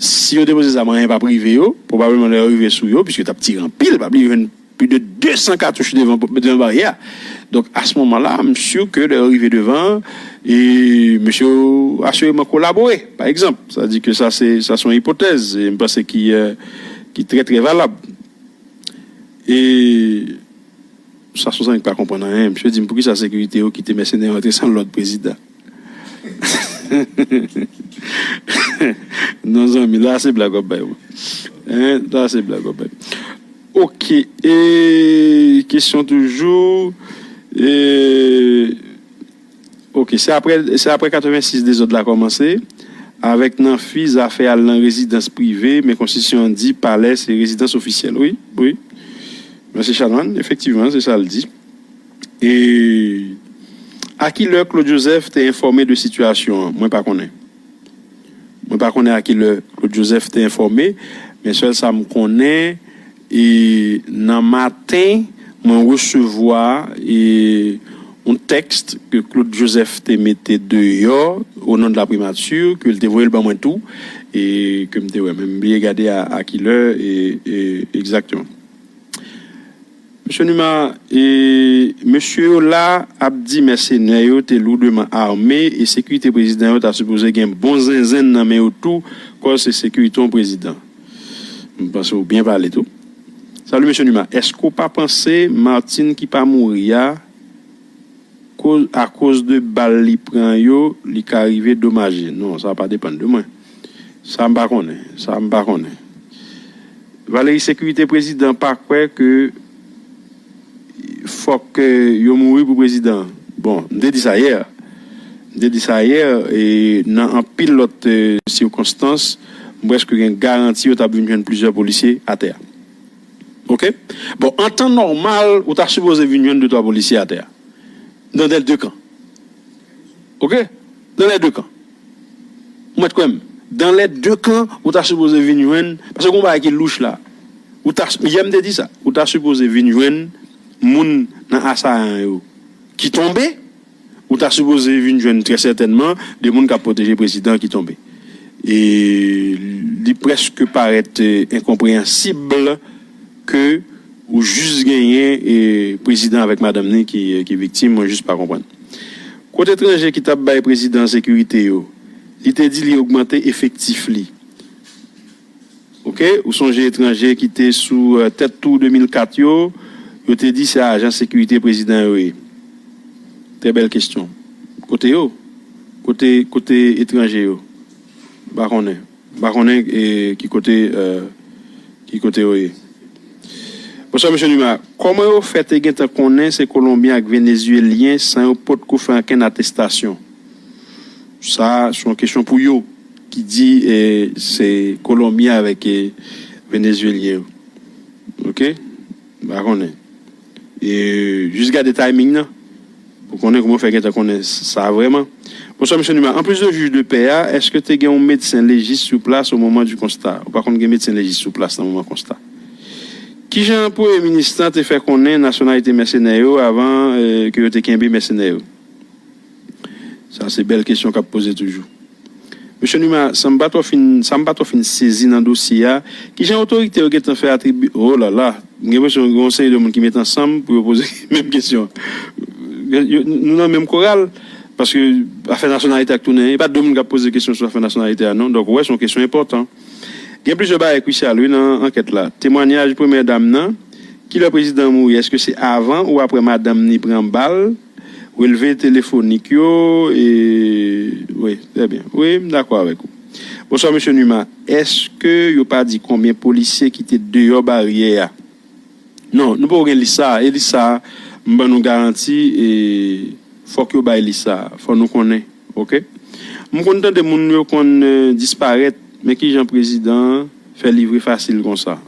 Si yo depoze zam, anyen p ap rive yo, pwobableman lè yo rive sou yo, piske yo t ap tire anpil, pa bliye yo jwenn plis de de san katouch devan, devan baryè a. Donk, a se moman la, m si ke lè yo rive devan, e mesye yo asireman kolabore, pa egzanp. Sa di ke sa se, sa se yon ipotèz, e m panse ki, e, ki trè, trè valab. E sa se yon zanmi ki pa konprann anyen. Misye di m, poukisa sekirite yo kite mèsenè yo antre san lòd prezidan? Non, zanmi, la se blag w ap bay mwen. Hein? La se blag w ap bay. Ok, e kesyon toujou. E, ok, se apre, se apre katrevensis dezòd la kòmanse. Avèk Nanfi, zafè al nan rezidans prive, men konstitisyon an di palè se rezidans ofisyèl. Wi, wi. Mèsi Shanwan, efektivman, se sa l di. E a kilè Claude Joseph te enfòme de sitiyasyon an? Mwen pa konnen. Mwen pa konnen a kilè Claude Joseph te enfòme, men sèl sa m konnen, e nan maten, mwen resevwa, e yon tèks ke Claude Joseph te mete deyò o non de la primati, ke l te voye l ban mwen tou, e ke m te wè. Men m bliye gade a, a kilè, e, e egzakteman. Mesye Numa, e, mesye yo la ap di mèsenè yo te loudman ame e sekirite prezidan yo ta sipoze gen bon zenzenn nan men yo tou, kòz se sekirite yon prezidan. M panse w byen pale tou. Salut, mesye Numa. Èske w pa panse Martine ki pa mouri a, koz, akoz de bal li pran yo, li ka rive domaje? Non, sa pa depann de mwen. Sa m pa konnen. Sa m pa konnen. Valery, sekirite prezidan pa kwè ke fòk, eh, yo mouri pou prezidan. Bon, m te di sa yè. M te di sa yè, e nan anpil lòt, eh, sikonstans, m prèske gen garanti yo t ap vin jwenn plizyè polisye atè a. Oke? Bon, an tan nòmal, ou ta sipoze vin jwenn de twa polisye atè a. Dans les deux camps. Oke? Dans les deux camps. Ou mèt kwè m. Dans les deux camps, ou ta sipoze vin jwenn, paske gen yon bagay ki louch la. Ou ta, yè m te di sa, ou ta sipoze vin jwenn moun nan Asayan yo ki tonbe, ou ta sipoze vin jwenn trè sètènman de moun k ap pwoteje prezidan ki tonbe. E li prèske parèt, eh, enkonpreyansib ke ou jis genyen, eh, prezidan avèk madanm ni ki, ki viktim, mwen jis pa konprann. Kot etranje ki t ap bay prezidan sekirite yo, li te di li ogmante efektif li. Oke, ou sonje etranje ki te sou, eh, tèt tou de mil kat yo, yo te di se ajan sekirite prezidan yo ye. Trè bèl kesyon. Kote yo? Kote, kote etranje yo? M pa konnen. M pa konnen, eh, ki kote, eh, ki kote yo ye. Bonswa, mesye Numa. Kòman yo fè te gentan konnen se Kolonbyen ak Venezyelyen san yo potko fè ankenn atestasyon? Sa, se yon kesyon pou yo ki di, eh, se Kolonbyen avèk, eh, Venezyelyen yo. Oke? M pa konnen. E jis gade timing nan pou konnen kòman w fè gentan konnen sa vrèman. Bonswa, mesye Numa. Anplis de jij de pè a, èske te gen yon medsen lejis sou plas o moman di konsta? Ou pa konn gen medsen lejis sou plas nan moman konsta. Kijan premye minis lan te fè konnen nasyonalite mèsenè yo avan eh, ke yo te kenbe mèsenè yo? Sa se bèl kesyon k ap poze toujou. Mesye Numa, sa m pa twò fin, sa m pa twò fin sezi nan dosye a, kijan otorite yo gentan fè atribi... Oh la la, m gen enpresyon gen yon seri de moun ki met ansanm pou yo poze menm kesyon. Nou nan menm koral, paske afè nasyonalite a k tounen, e pa de moun k ap poze kesyon sou afè nasyonalite a non. Donk ou wè se yon kesyon enpòtan. Gen plizyè bagay kwisyal wi nan ankèt la. Temwanyaj premyè dam nan, kilè prezidan an mouri? Èske se avan ou aprè madanm ni pran bal? Relve telefonik yo, e, wi, trè byen. Wi, m dakò avèk ou. Bonswa, mesye Numa. Èske yo pa di konbyen polisye ki te deyò baryè a? Non, nou poko gen lis sa a. E lis sa a, m ban nou garanti, e, fòk yo bay lis sa a. Fò nou konnen, oke? M konn tande moun yo konn eh, disparèt, men kijan prezidan an fè livre fasil konsa?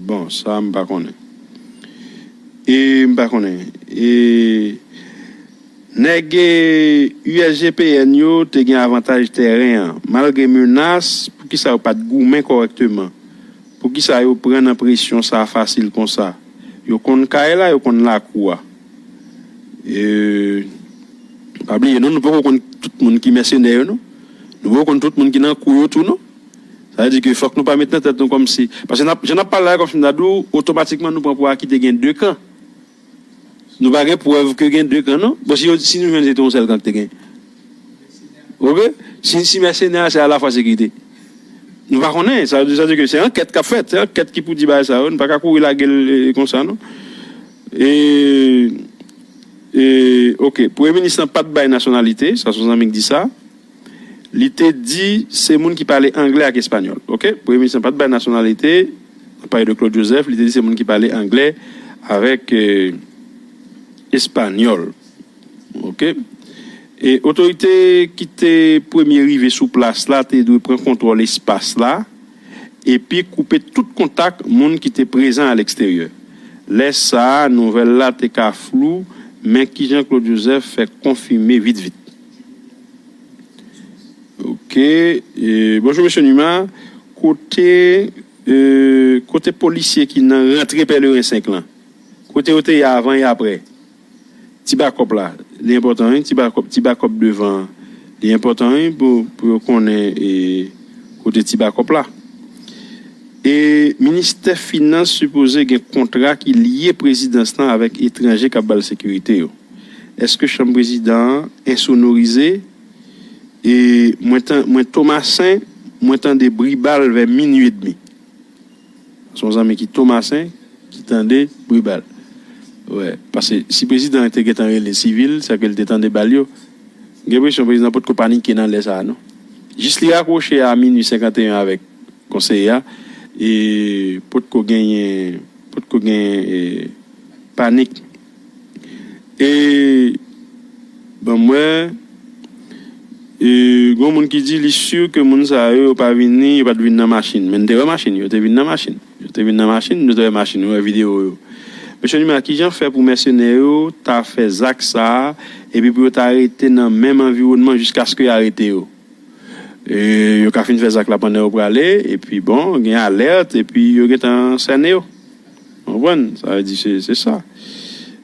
Bon, sa a m pa konnen. E m pa konnen. E nèg eh, U S G P N yo te gen avantaj tèren an. Malgre menas, poukisa yo pa t goumen kòrèkteman? Poukisa yo pran nan presyon sa a fasil konsa? Yo konn kay la, yo konn lakou a. E, pa bliye non, nou poko konn tout moun ki mèsenè yo non. Nou poko konn tout moun ki nan kou yo tou non. Sa vle di ke fòk nou pa met nan tèt nou kòmsi, paske jan n ap pale la kòmsi m ta di w, otomatikman nou pran pou aki te gen de kan. Nou pa gen prèv ke gen de kan non. Bon, si, si nou jwenn se te yon sèl kan ki te gen. Oke? Si, si mèsenè a se alafwa sekirite. Nou pa konnen. Sa vle di ke se ankèt k ap fèt. Se ankèt ki pou di bagay sa yo. Nou pa ka kouri lage l eh, konsa non. E, e, oke. Premye minis lan pa t bay nasyonalite. Sa se yon zanmi k di sa. Li te di se moun ki pale anglè ak espanyòl. Oke? Premye minis lan pa t bay nasyonalite. An pale de Claude Joseph, li te di se moun ki pale anglè avèk eh, espanyòl. Oke? E otorite ki te premye rive sou plas la te dwe pran kontwòl espas la epi koupe tout kontak moun ki te prezan aleksteryè. Lè sa a, nouvèl la te ka flou, men kijan Claude Joseph fè konfime vit vit? Oke. E, bonjou, mesye Numa. Kote, e, kote polisye ki nan rantre Pèleren senk lan? Kote yo te ye avan e aprè? Ti bakòp la, li enpòtan wi, ti bakòp, ti bakòp devan an. Li enpòtan wi pou, pou yo konnen e, kote ti bakòp la. E ministè finans sipoze gen kontra ki lye prezidans lan avèk etranje k ap ba l sekirite yo. Èske chanm prezidan an ensonorize? E mwen, tan, mwen Tomasen, mwen tande bri bal vè minui edmi. Se yon zanmi ki Tomasen ki tande bri bal. Wè, paske si prezidan an te gentan rele sivil, sa ke l te tande bal yo. M gen enpresyon prezidan potko panike nan lè sa a non. Jis li rakwoche a minui senkanteyen avèk konseye a, e potko genyen, potko gen e, panik. E ban m wè, e gen yon moun ki di li si ke moun sa yo, yo pa vini, yo pa t vin nan machin. Men n te wè machin, yo te vin nan machin. Yo te vin nan machin, nou te wè machin, nou wè videyo yo. Mesye Numa, kijan fè pou mèsenè yo ta fè zak sa a, epi pou yo ta rete nan menm anviwònman jiskaske yo arete yo? E yo ka fin fè zak la pandan yo prale, epi bon, gen alèt, epi yo gentan sène yo. Ou konprann? Sa vle di se, se sa.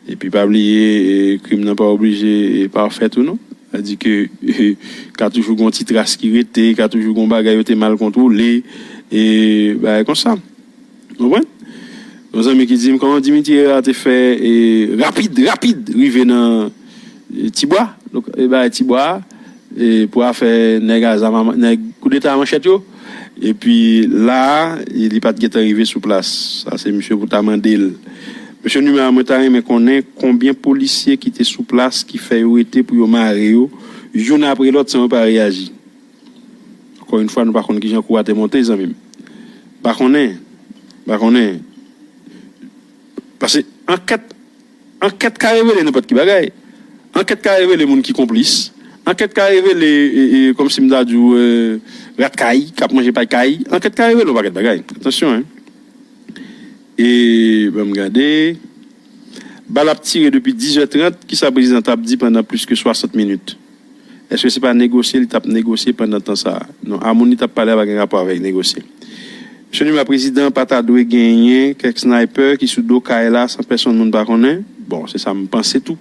Epi pa bliye, e, krim nan pa oblije e, pafè tou non. Sa vle di ke e, ka toujou gen yon ti tras ki rete, ka toujou gen yon bagay yo te mal kontwole, e bagay konsa. Ou konprann? Yon zanmi ki di m kòman Dimitri Herard te fè e, rapid, rapid rive nan e, Tibwa. Donk, e bagay Tibwa a, e, pou afè nèg a zam a, nèg koudeta a manchèt yo. Epi la a, e, li pa t gentan rive sou plas. Sa se misye pou ta mande l. Mesye Numa, mwen ta renmen konnen konbyen polisye ki te sou plas ki fè yo rete pou yo mare yo, youn apre lòt san yo pa reyaji. Ankò yon fwa, nou pa konn kijan kou a te monte, zanmi m. Pa konnen. Pa konnen. Paske ankèt, ankèt ka revele nenpòt ki bagay. Ankèt ka revele moun ki konplis. Ankèt ka revele, e, e, kòmsi m ta di w, e, rat kay, k ap manje pay kay. Ankèt ka revele yon pakèt bagay. Atansyon, en. E, ban m gade. Bal ap tire depi diz è trant, kisa prezidan t ap di pandan plis ke swasant minit? Èske se pa negosye li t ap negosye pandan tan sa a? Non, a moun li t ap pale a pa gen rapò avèk negosye. Mesye Numa, prezidan pa ta dwe genyen kèk sniper ki sou do kay la san pèsonn moun pa konnen? Bon, se sa m panse tou.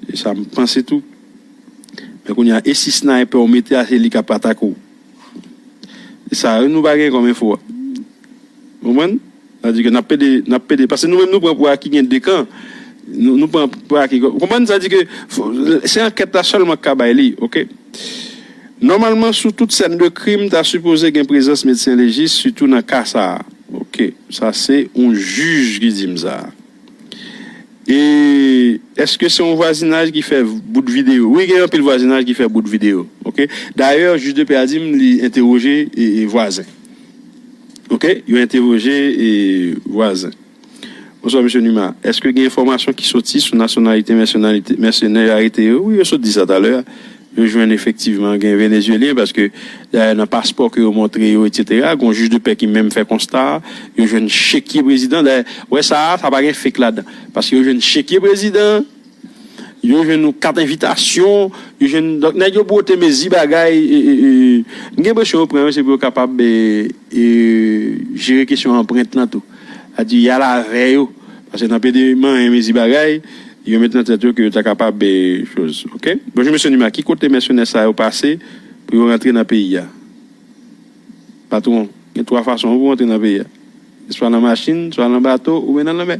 Se sa m panse tou. Men kounye a, e si sniper ou mete a, se li k ap atake w? E sa, nou pa gen kòm enfo a. Ou konprann? Sa di ke n ap pede, n ap pede. Paske nou menm nou pran pou aki gen de kan. Nou, nou pran pou aki. Ou konprann? Sa di ke fo- se ankèt la sèlman k ka bay li, oke? Nòmalman, sou tout sèn de krim, ta sipoze gen prezans medsen lejis, sitou nan ka sa a. Oke, sa se yon jij ki di m sa. E èske se yon vwazinaj ki fè bout videyo? Wi, gen anpil vwazinaj ki fè bout videyo. Oke? Dayè, jij de pè a di m li entèwoje e, e vwazen. Oke? Yo entèwoje e vwazen. Bonswa, mesye Numa. Èske gen enfòmasyon ki soti sou nasyonalite mèsyonalite- mèsenè yo arete yo? Wi, yo sot di sa talè a. Yo jwenn efektivman gen Venezyelyen, paske dayè nan paspò ke yo montre yo, etsetera, gen yon jij de pè ki menm fè konsta, yo jwenn chekye prezidan. Dayè, wè sa a, sa pa gen fake ladan. Paske yo jwenn chekye prezidan, yo jwenn yon kat envitasyon, yo jwenn, donk, nèg yo bwote mezi bagay, e, e, e, m gen enpresyon yo pran yo, se pou yo kapab, e, e, jere kesyon anprent lan tou. Sa di, y al avè yo. Paske nan pede manyen mezi bagay, yo met nan tèt yo ke yo ta kapab, e, choz. Oke? Bonjou, mesye Numa. Ki kote mèsenè sa yo pase pou yo rantre nan peyi a? Patwon, gen twa fason pou rantre nan peyi a. Swa nan machin, swa nan bato, oubyen nan lanmè.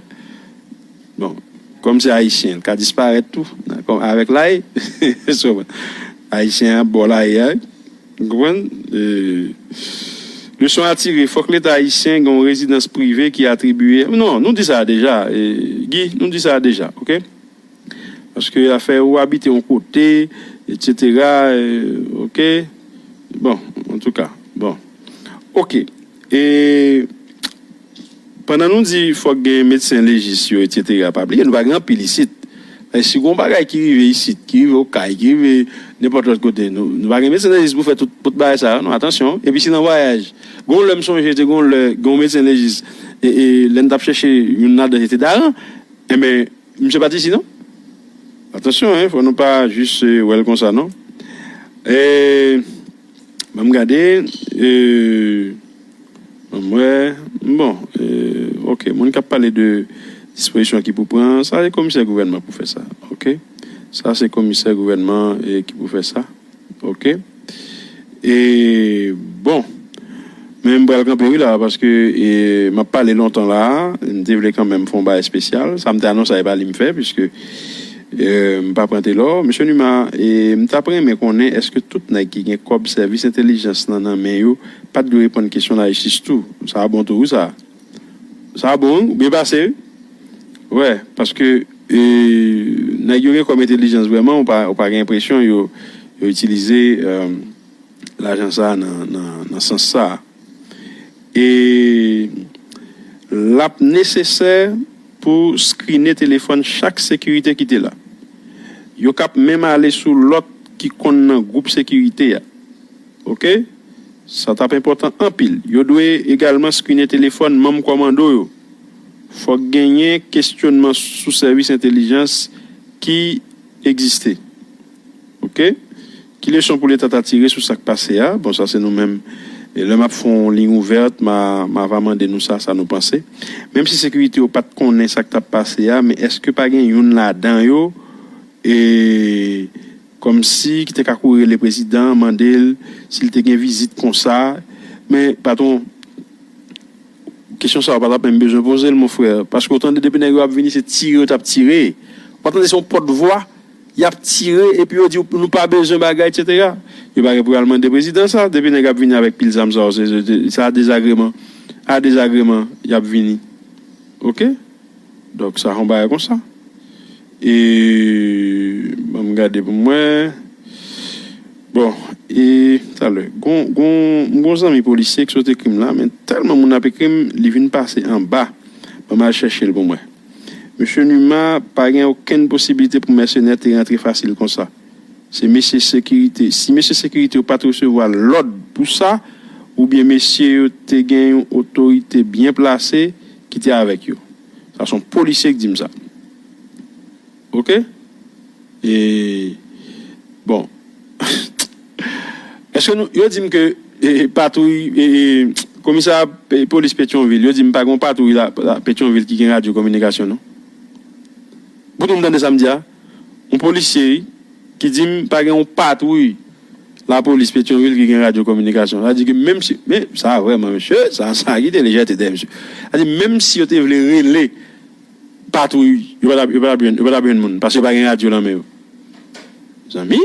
Bon, kòm se ayisyen, l ka disparèt tou, nan- kòm avèk lay. So, ayisyen an bò lay a, wi. Ou konprann? E, leson a tire, fòk Leta ayisyen gen yon rezidans prive ki atribiye. Non, nou di sa deja, e, Guy, nou di sa deja, oke? Paske afè ou abite yon kote, etsetera, e, oke? Bon, antouka, bon. Oke. E pandan nou di fòk gen medsen lejis yo, etsetera, pa bliye, nou pa gen anpil isit. E si gen yon bagay ki rive isit, ki rive Okay, ki rive nenpòt lòt kote, nou, nou pa gen medsen lejis pou fè tout, tout bagay sa yo, non, atansyon. Epi si nan vwayaj, gen yon lè m sonje, te gen yon lè, gen yon medsen lejis, e, e lè n t ap chèche youn ladan, se te Daran. Enben, misye pa t isi, non? Atansyon, hein, fò nou pa jis, e, wè l konsa, non? E, ban m gade, e, ban m wè, bon, e, oke, moun k ap pale de dispozisyon ki pou pran, sa se komisè gouvènman pou fè sa, oke? Sa se komisè gouvènman, e, ki pou fè sa. Oke? E, bon. Men m pral kanpe wi la, paske, e, m ap pale lontan la, m te vle kanmenm fè yon bagay espesyal. Sa m te anonse a, e pa li m fè, piske, e, m pa pran telò. Mesye Numa, e, m t ap renmen konnen, èske tout nèg ki gen kòb sèvis entèlijans lan nan men yo pa t dwe reponn kesyon lajistis tou? Sa bon tou, wi, sa. Sa bon, wi, ou byen pase, wi. Wè, paske, e, nèg yo gen kòm entèlijans vrèman, ou pa, ou pa gen enpresyon yo, yo itilize, e, lajan sa a nan, nan, nan sans sa a. E l ap nesesè pou skrine telefòn chak sekirite ki te la. Yo k ap menm ale sou lòt ki konn nan gwoup sekirite a. Oke? Sa t ap enpòtan anpil. Yo dwe egalman skrine telefòn manm kòmando yo. Fòk genyen kesyonman sou sèvis entèlijans ki egziste. Oke? Ki leson pou Leta ta tire sou sa k pase a? Bon, sa se nou menm. E lè m ap fè yon liy ouvèt, m a, m a va mande nou sa, sa nou panse. Menm si sekirite yo pa t konnen sa k t ap pase a, men èske pa gen youn ladan yo, e, kòmsi ki te ka kouri rele prezidan, mande l si l te gen vizit konsa? Men, patwon, kesyon sa a, w pa t ap menm bezwen poze l, mon frè. Paske w tande depi nèg yo ap vini, se tire yo t ap tire. W pa tande se yon pòtvwa, y ap tire, epi yo di nou pa bezwen bagay, etsetera. Yo pa gen pou y al mande prezidan sa, depi nèg ap vini avèk pil zam sa yo, se, se, se a dezagreman. A dezagreman, y ap vini. Oke? Donk, sa yon bagay konsa. E, ban m gade pou mwen. Bon, e, talè, gon, gon, m gon zanmi polisye ki sot ekri m la, men tèlman moun ap ekri m, li vin pase anba. Ban m al chèche l pou mwen. Mesye Numa, pa gen okenn posiblite pou mèsenè te rantre fasil konsa. Se mesye sekirite. Si mesye sekirite yo pa t resevwa lòd pou sa, oubyen mesye yo te gen yon otorite byen plase ki te avèk yo. Sa se yon polisye ki di m sa. Oke? E, bon. Èske nou, yo di m ke, e, patwouy, e, e, Komisarya pe- polis Petyonvil, yo di m pa gen yon patwouy la, la Petyonvil ki gen radyo kominikasyon, non. Poutan m tande sa m di a, yon polisye wi, ki di m pa gen yon patwouy lapolis Petyonvil ki gen radyo kominikasyon. Sa di ke menm si, men sa vrèman, mesye, sa, sa kite lejète dèyè, mesye. Sa di menm si yo te vle rele patwouy, yo pa t ap, yo pa t ap jwenn, yo pa t ap jwenn moun, paske yo pa gen radyo nan men yo. Zanmi?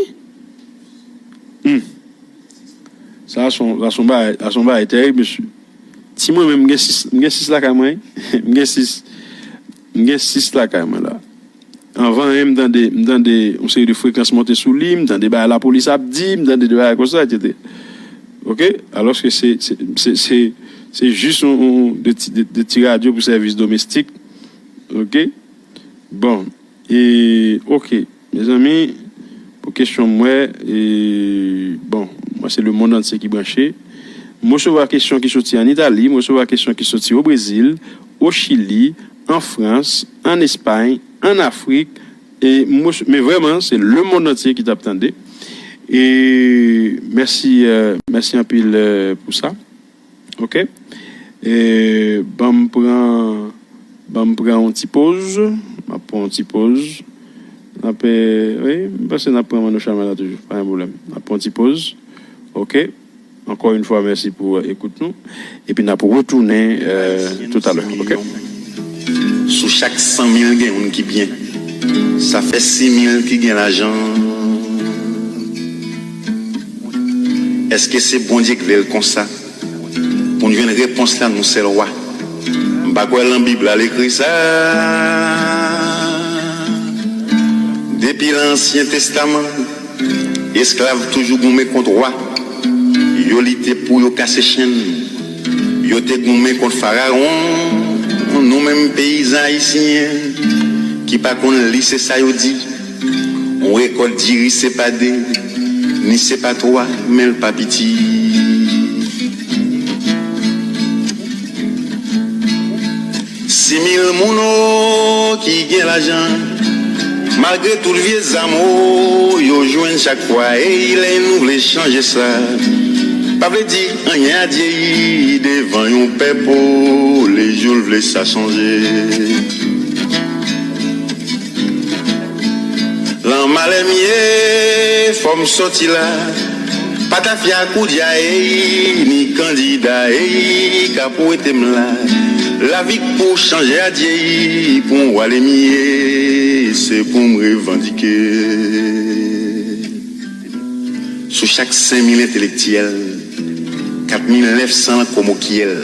Hmm. Sa se yon, sa se yon bagay, sa se yon bagay tèrib, mesye. Ti mwen menm, m gen sis, m gen sis lakay mwen, wi. M gen sis, m gen sis lakay mwen la. Anvan anyen, m tande, m tande yon seri de frekans monte sou li, m tande bagay lapolis ap di, m tande de bagay konsa, etsetera. Oke? Alòske se, se, se, se, se jis yon, yon, de ti, de, de ti radyo pou sèvis domestik. Oke? Bon. E, oke. Mezanmi, pou kesyon m wè, e, bon, mwen se lemonn antye ki branche. M resevwa kesyon ki soti ann Itali, m resevwa kesyon ki soti o Brezil, o Chili, an Frans, ann Espay, ann Afrik, e m rese- men vrèman, se lemonn antye ki t ap tande. E mèsi, euh, mèsi anpil, euh, pou sa. Oke? E, ban m pran, ban m pran yon ti poz. M ap pran yon ti poz. N ap, e, wi, m panse n ap pran Mano Chama la toujou. Pa gen pwoblèm. N ap pran yon ti poz. Oke? Ankò yon fwa, mèsi pou, e, ekout nou. Epi n ap retounen, e, toutalè. Oke? Sou chak san mil, gen youn ki byen. Sa fè sis mil ki gen lajan. Èske se Bondye k vle l konsa? Pou n jwenn repons la, nou sèl wa. M pa kwè lan Bib la l ekri sa. Depi lan Ansyen Testaman, esklav toujou goumen kont wa. Yo lite pou yo kase chenn. Yo te goumen kont Farawon. Nou menm peyizan ayisyen ki pa konn li, se sa yo di. Yon rekòt diri se pa de, ni se pa twa, men l pa piti. Sis mil moun o ki gen lajan, malgre tout vye zam o yo jwenn chak fwa, ey, lè nou vle chanje sa, pa vle di anyen, adyeyi, devan yon pèp o, lejou l vle sa chanje. Lan malè m ye, fò m sòti la. Pa tafya koudya, ey, ni kandida, ey, k ap wete m la. Lavi k pou chanje, adyeyi, pou m wale m ye, se pou m revandike. Sou chak senk mil entelektyèl, kat mil nèf san lan komokyèl,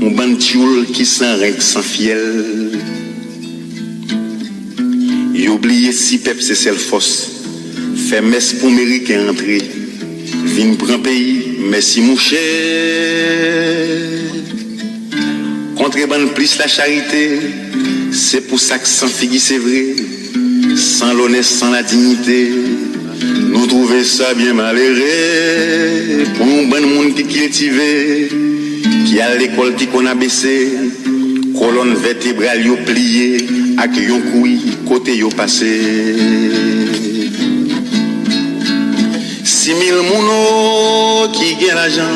yon bann tyoul ki san renk, san fyèl. Yo bliye si pèp se sèl fòs. Fè mès pou meriken antre, vin pran peyi, mèsi mouche. Kontrebann plis lacharite, se pou sa k san figi, se vre, san lonè, san ladinyite. Nou twouve sa byen malere pou yon bann moun ki kiltive, ki al lekòl, ki konn A B C, kolòn vètebral yo pliye ak yon kwi kote yo pase. Sis mil moun o ki gen lajan,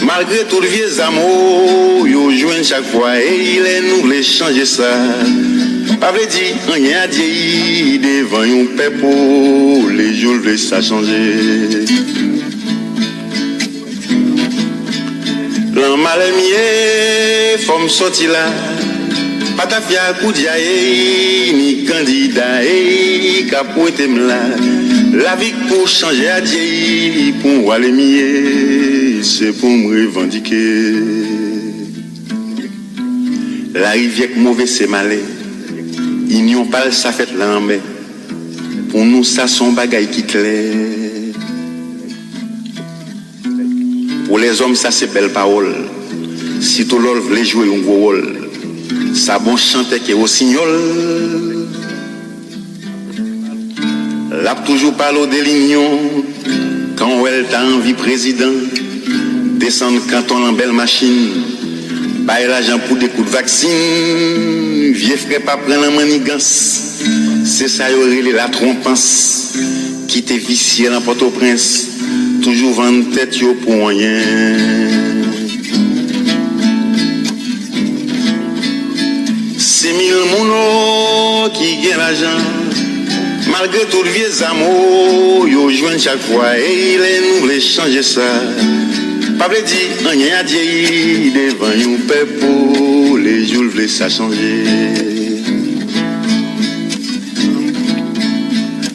malgre tout vye zam o yo jwenn chak fwa, ey, lè nou vle chanje sa, pa vle di anyen, adyeyi, devan yon pèp o, lejou l vle sa chanje. Lan malè m ye, fò m sòti la. Pa tafya koudya, ey, ni kandida, ey, k ap wete m la. Lavi k pou chanje, adyeyi, pou m wale m ye, se pou m revandike. Larivyè k move, se malè. Inyon pa l, sa fèt lan lanmè. Pou nou, sa se yon bagay ki klè. Pou lèzòm, sa se bèl pawòl, sitou lè w vle jwe yon gwo wòl. Sa bon chantè ke wosinyòl. L ap toujou pale w de linyon, kan w wè l ta anvi prezidan, desann kanton lan bèl machin, bay lajan pou de kout vaksin, vye frè pa pran lan mannigans, se sa yo rele latwonpans, kite visye lan Pòtoprens, toujou vann tèt yo pou anyen. Mil moun o ki gen lajan, malgre tout vye zam o yo jwenn chak fwa, ey, lè nou vle chanje sa, pa vle di anyen, adye, devan yon pèp o, lejou l vle sa chanje.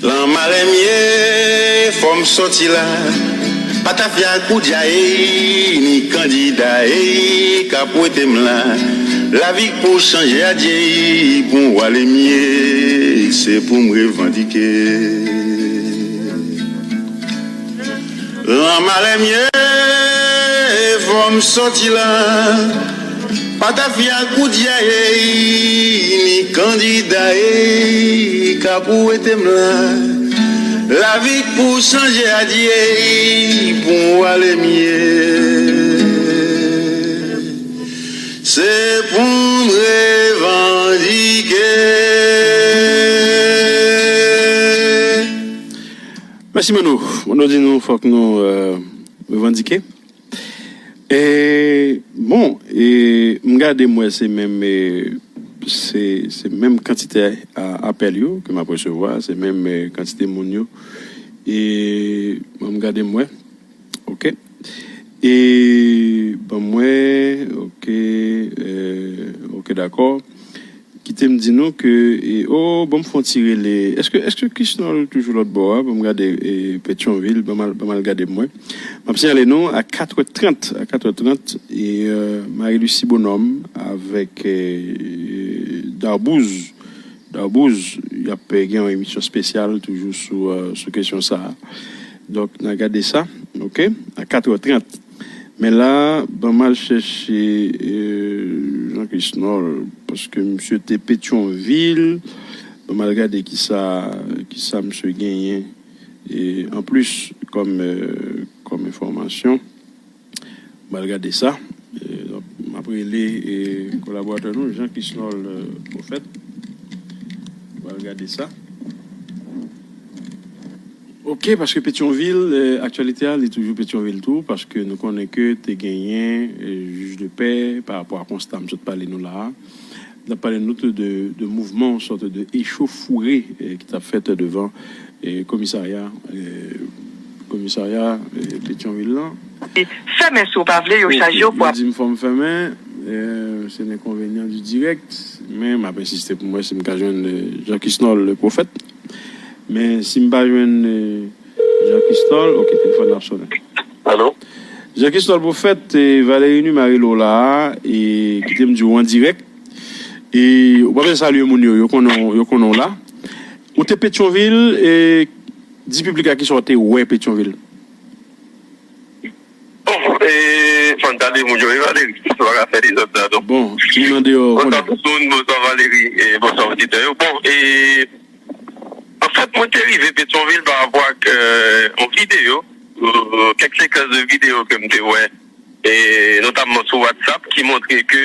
Lan malè m ye, fò m sòti la. Pa tafya koudya, ey, ni kandida, ey, k ap wete m la. Lavi k pou chanje, adye, ey, pou w ale m ye, se pou m revandike. Lan malè m ye, fò m sòti la. Pa tafya koudya, ey, ni kandida, ey, k ap wete m la. Lavi k pou chanje, adye, ey, pou w ale m ye. Se pou m revandike. Mèsi, Mano. Mano di nou fòk nou, euh, revandike. E, bon, e, m gade, m wè se menm, e, se, se menm kantite a, apèl yo ke m ap resevwa, se menm, e, kantite moun yo. E, bon, m gade, m wè. Ok. E, ban m wè, ok, e, ok, dakò. Kite m di nou ke, e, o, ban m fè yon ti rele. Èske, èske Kisnòl toujou lòt bò a? Ban m gade, e, Petyonvil, ban m al, ban m al gade m wè. M ap siyale nou a kat è trant, a kat è trant, e, e, Marie Lucie Bonhomme avèk, e, Darbouz. Darbouz, y ap, e, gen yon emisyon espesyal toujou sou, e, sou kesyon sa a. Donk, n a gade sa, ok, a kat è trant. Men la, ban m al chèche, e, Jean Christnol, paske misye te Petyonvil. Ban m al gade kisa, kisa misye genyen, e, anplis kòm, e, kòm enfòmasyon. Ban m al gade sa. E, donk, m ap rele, e, kolaboratè nou, Jean Christnol, e, Prophète. Ban m al gade sa. Ok, paske Petyonvil, e, aktyalite a, li toujou Petyonvil tou, paske nou konnen ke te genyen, e, jij de pè pa rapò a konsta m sot pale nou la a. N ap pale nou tou de, de mouvman, yon sòt de echofoure, e, ki t ap fèt devan, e, komisarya, e, komisarya, e, Petyonvil lan. Fèmen si w pa vle, yo chaje w pou ap. Yo di m fò m fèmen, e, se lenkonvenyan di dirèk, men m ap ensiste pou m wè si m ka jwenn, e, Jean Christnol Prophète. Men si m pa jwenn, e, Jean Christnol, ok, telefòn nan ap sonnen. Alo? Jean Christnol Prophète, e, Valérie Numa rele w la a, e kite m di w an dirèk. E ou pa bezwen salye moun yo, yo konnen w, yo konnen w la. Ou te Petyonvil, e di piblik la kisa w te wè Petyonvil. Bon, e, fò n salye moun yo, e, Valérie, nou pa ka fè dezòd la, non. Bon, si moun andeyò, konnen. Bonswa tout moun, bonswa Valérie, e bonswa oditè yo. Bon, e, anfèt, mwen te rive Petyonvil pa rapò ak, e, yon videyo, e, kèk sekans de videyo ke m te wè, e, notamman sou WhatsApp, ki montre ke,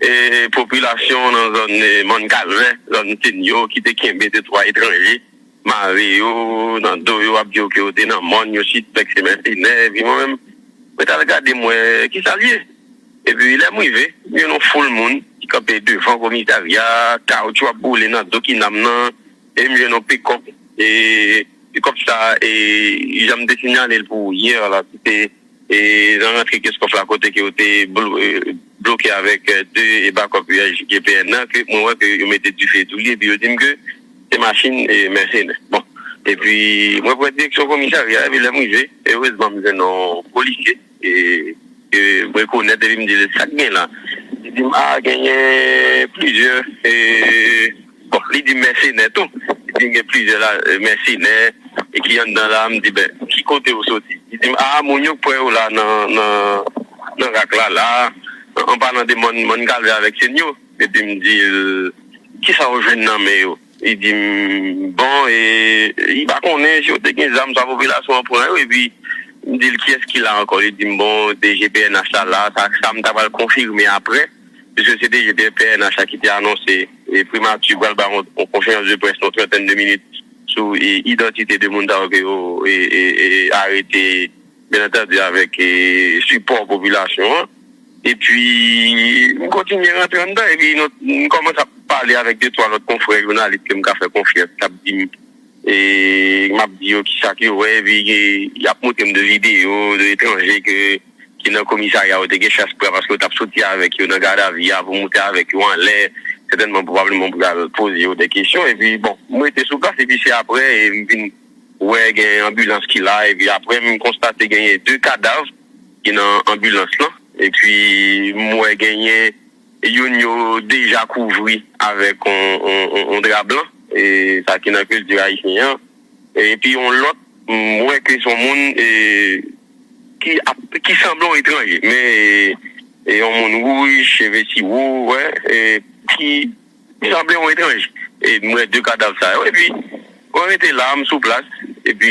e, popilasyon nan zòn, e, Mòn Kalvè, zòn Senyo, ki te kenbe de twa etranje, mare yo, nan do yo, ap di yo ke yo te nan mòn, yo sispèk se mèsenè, epi mwen menm, mwen t al gade, m wè kisa l ye. Epi lè m rive, m jwenn yon foul moun ki kanpe devan komisarya, kawoutchou ap boule nan do kinam nan, e m jwenn yon pikòp, e pikòp sa, e jan m te siyale l pou ou yè la, se te, e nan rantre Kenskòf la, kote ke yo te blo-, e, bloke avèk, e, de, e, bakòp U S G P N nan, ke mwen wè ke yo mete dife sou li, epi yo di m ke se machin, e, mèsenè. Bon, epi mwen pran direksyon komisarya, epi lè m rive, erezman m jwenn yon polisye, e, ke m rekonèt, epi m di l, "Sa k gen la?" Li di m, "A, genyen plizyè, e, bon, li di m mèsenè tou." Li di m gen plizyè la, e, mèsenè, e, ki anndan la. M di, "Ben, ki kote w soti?" Li di m, "A, moun yo k pran yo la nan, nan, nan rak la, la, an palan de Mòn, Mòn Kalvè avèk Senyo." Epi m di l, "Kisa w jwenn nan men yo?" Li di m, "Bon, e, li pa konnen si yo te gen zam, sa popilasyon an pran yo." Epi m di l, "Kiyès ki la ankò?" Li di m, "Bon, D G P N H la la, sa, sa m ta pral konfime apre, piske se D G P N H la ki te anonse, e, primati pral ba yon, yon konferans de près yon trantèn de minit sou, e, idantite de moun sa yo ke yo, e, e, e, arete, byen antandi, avèk, e, sipò popilasyon an." Epi, m kontinye rantre anndan, epi nou, m kòmanse ap pale avèk de twa lòt konfrè jounalis ke m ka fè konfyans, k ap di m, e, m ap di yo kisa ke yo wè, epi e, y ap montre m de videyo de etranje ke, ki nan komisarya yo te gen chans pran, paske yo t ap soti avèk yo nan gadavi a pou moute avèk yo anlè, sètènman, pwobableman, pou al poze yo de kesyon, epi, bon, m rete sou plas, epi se apre, e, m vin wè gen anbilans ki la, epi apre, m konstate genyen de kadav ki nan anbilans lan, epi m wè genyen youn yo deja kouvri avèk on, on, on, on dra blan, e, sa ki nan kilti ayisyen an, epi on lòt, m wè ke se yon moun, e, ki ap, ki sanble yon etranje, men, e, e, yon moun wouj, cheve siwo, wè, e, ki sanble yon etranje. E m wè de kadav sa yo. Epi, mwen rete la, m sou plas. Epi,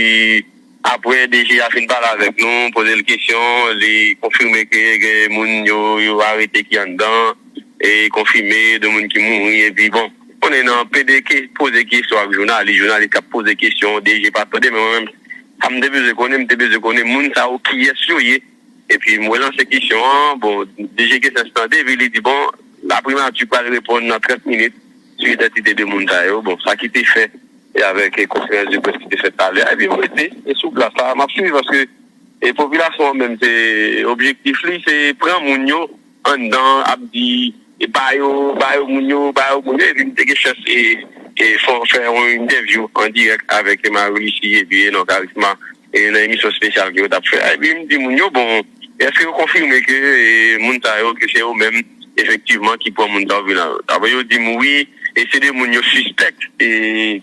apre, D G a fin pale avèk nou, poze l kesyon, li konfime ke gen moun yo, yo arete ki anndan, e konfime de moun ki mouri. Epi, bon, konnen nan P D K poze kesyon ak jounalis, jounalis k ap poze kesyon, D G pa tande, men mwen menm, sa m te bezwen konnen, m te bezwen konnen moun sa yo kiyès yo ye. Epi m relanse kesyon an, bon, D G Kessens tande, epi li di, bon, laprimati pral reponn nan trant minit sou idantite de moun sa yo. Bon, sa ki te fèt, e avèk, e, konferans de près ki te fèt talè a, epi m rete, e sou plas la, m ap swiv, paske, e, popilasyon an menm, se, objektif li, se pran moun yo anndan, ap di, e, ba yo, ba yo moun yo, ba yo moun yo, epi m te gen chans, e, e, fè, fè yon entèvyou an dirèk avèk Marie Lucie epi Enon Karisma, e, nan emisyon espesyal ke yo t ap fè a. Epi m di moun yo, bon, èske yo konfime ke, e, moun sa yo, ke se yo menm, efektivman, ki pran moun sa yo vin la? Apre yo di m wi, e se de moun yo sispèk, e,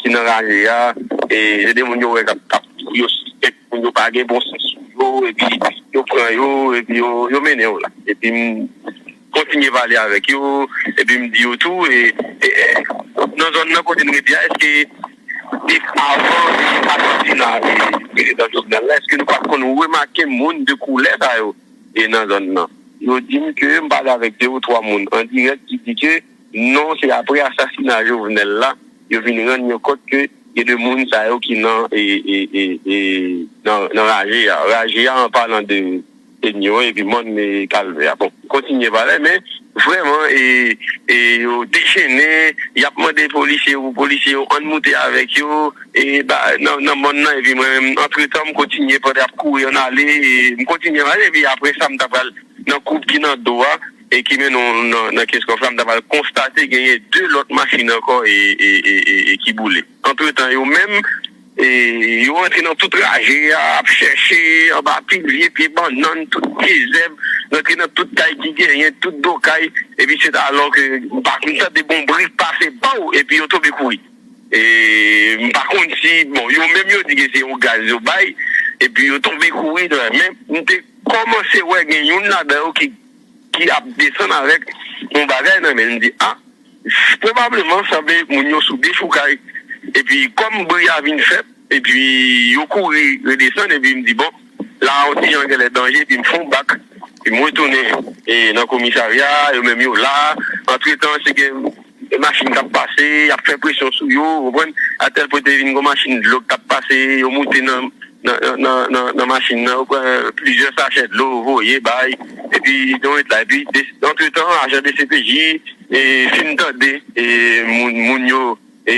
ki nan raje a, e se de moun yo wè k ap, k ap, yo sispèk, moun yo pa gen bon sans sou yo, epi yo pran yo, epi yo, yo mennen yo la. Epi m kontinye pale avèk yo, epi m di yo tou, e, e, e, nan zòn nan kote n rete a, èske e avan asasina, e, prezidan Jovenel la, èske nou pa t konn remake moun de koulè sa yo, e, nan zòn nan? Yo di m ke m pale avèk de ou twa moun an dirèk ki di ke non, se apre asasina Jovenel la, yo vin rann yo kont ke gen de moun sa yo ki nan, e, e, e, e, nan, nan raje a. Raje a, an palan de Senyon epi mòn, e, Kalvè a. Bon, kontinye pale, men vrèman, e, e, yo dechennen, y ap mande polisye yo, polisye yo, ann moute avèk yo, e, ba, nan, nan mòn nan, epi mwen menm, antretan, m kontinye pandan y ap kouri ann ale, e, m kontinye pale, epi apre sa, m ta pral nan koub ki nan do a, e ki mennen w nan, nan Kenskòf la, m ta pral konstate genyen de lòt machin ankò, e, e, e, e, e ki boule. Antretan, yo menm, e, yo rantre nan tout raje a, ap chèche anba pilye, pye bannann, tout pye zèb, rantre nan tout kay ki genyen, tout do kay, epi se alò ke m pa, m tande bon bri k pase, pow, epi yo tonbe kouri. E, m pa konn si, bon, yo menm yo di ke se yon gaz yo bay, epi yo tonbe kouri, men m te kòmanse wè gen youn ladan yo ki, ki ap desann avèk yon bagay nan men l. M di, a, pwobableman, sanble moun yo sou dechoukay. Epi, kòm bri a vin fèt, epi yo kouri redesann, epi m di, bon, la a, yon ti jan genlè danje, epi m fè yon bak, epi m retounen, e, nan komisarya, yo menm yo la. Antretan, se gen machin k ap pase, y ap fè presyon sou yo, ou konprann? Atèl pwen te vin gen machin dlo k t ap pase, yo moute nan, nan, nan, nan, nan, nan machin nan, yo pran plizyè sachè dlo, voye, bay, epi yo ret la. Epi, de, antretan, ajan D C P J, e, fin tande, e, moun, moun yo, e,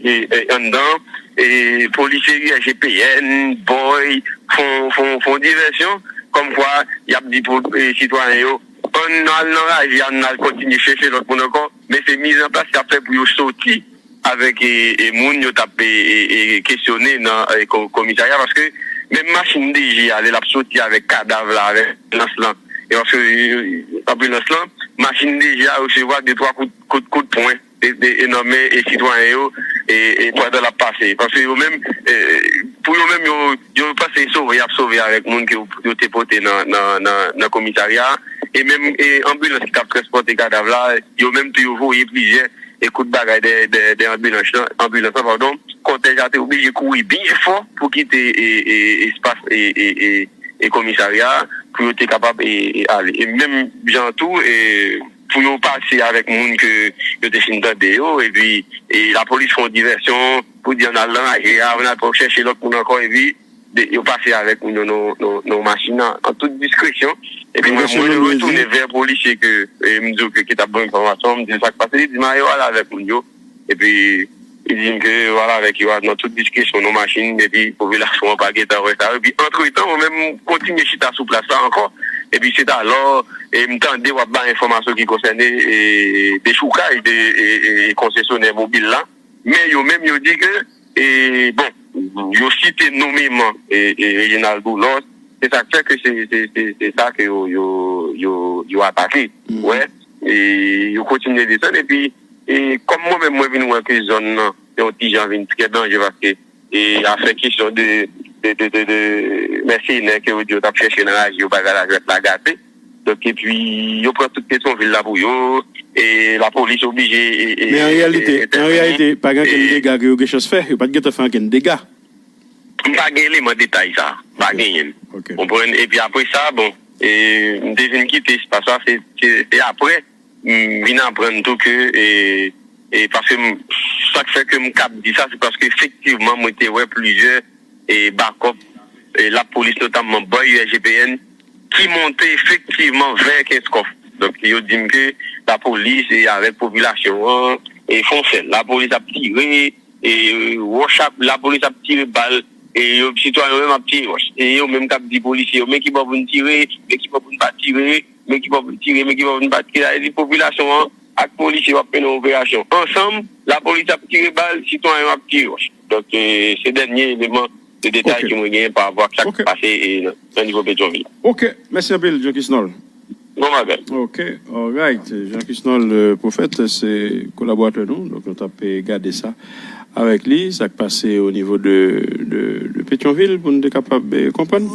e, e, anndan, e, polisye U S G P N, Boy, fon, fon, fon divèsyon, kòmkwa, y ap di pou, e, sitwayen yo, ann al nan raje a, ann al kontinye chèche lòt moun ankò, men se mizanplas y ap fè pou yo soti avèk, e, e, moun yo t ap, e, e, e, kesyone nan, e, ko-, komisarya, paske menm machin D G a, lè l ap soti avèk kadav la, avèk anbilans lan, e paske, e, anbilans lan, machin D G a resevwa de twa kout, kout, kout pwen, e, e, e nan men, e, sitwayen yo, e, e pandan l ap pase. Paske yo menm, e, pou yo menm, yo, yo panse sove, y ap sove avèk moun ke yo, yo te pote nan, nan, nan, nan komisarya a. E menm, e, anbilans ki t ap transpòte kadav la, yo menm tou yo voye plizyè, e, kout bagay dèyè, dèyè, dèyè anbilans lan, anbilans lan, padon. Kòtèj la te oblije kouri byen fò pou kite, e, e, espas, e, e, e, e komisarya a, pou yo te kapab, e, e, ale. E menm jan tou, e, pou yo pase avèk moun ke yo te fin tande yo, epi, e, lapolis fè yon divèsyon pou di ann al nan raje a, ann al chèche lòt moun ankò, epi de- yo pase avèk moun yo nan nan- nan machin nan, an tout diskresyon. Epi mwen, mwen retounen vè polisye ke, e, m di yo ke, ki t ap ban m enfòmasyon, m di l sa k pase, li di m, "A, yo ale avèk moun yo." Epi, li di m ke yo ale avèk yo a nan tout diskresyon nan machin, epi popilasyon an pa gentan wè sa. Epi, antretan, mwen menm, m kontinye chita sou plas la ankò. Epi, se talò, e, m tande w ap bay enfòmasyon ki konsène, e, dechoukaj de, e, e, konsesyonè mobil la. Men yo menm, yo di ke, e, bon, yo site nonmenman, e, e, Reginald Boulos. Se sa k fè ke se, se, se, se sa ke yo, yo, yo, yo atake. Wè, e, yo kontinye desann. Epi, e, kòm mwen menm, mwen vin wè ke zòn nan, se yon ti jan vin trè danje paske, e, afè kesyon de, de, de, de, de mèsenè ke yo di yo t ap chèche nan raje yo, bagay la jwèt la gate. Donk, epi, yo pran tout Petyonvil la pou yo, e lapolis oblije, e, e, Men an reyalite, e, an entèveni. Reyalite, pa gen ankenn dega ke yo gen chans fè. Yo pa t gentan fè ankenn dega. M pa gen eleman detay sa. Pa genyen. Konprann? Epi apre sa, bon, e, m te vin kite espas la, se, se, se apre, m vin aprann tou ke, e, e, paske m, sa k fè ke m kab di sa, se paske efektivman, mwen te wè plizyè, e, bakòp, e, lapolis, notamman bò U S G P N, ki monte efektivman vè Kenskòf. Donk, yo di m ke lapolis, e, avèk popilasyon an, e, fè yon sèl. Lapolis ap tire, e, wòch ap, lapolis ap tire bal, e, yo, sitwayen yo menm ap tire wòch. E yo menm k ap di polisye yo, "Men ki bò pou n tire, men ki bò pou n pa tire, men ki bò pou n tire, men ki bò pou n pa tire." Sa vle di popilasyon an ak polisye yo ap mennen yon operasyon ansanm, lapolis ap tire bal, sitwayen yo ap tire wòch. Donk, e, se dènye eleman de detay ke mwen genyen pa rapò ak sa k pase, e, nan, nan nivo Petyonvil. Ok, mèsi anpil, Jean Kisnol. Bon bagay. Ok, alright. Jean Kisnol, euh, Prophète, se kolaboratè nou, donk nou t ap, eh, gade sa avèk li, sa k pase o nivo de, de, de Petyonvil, pou nou te kapab, eh, konprann.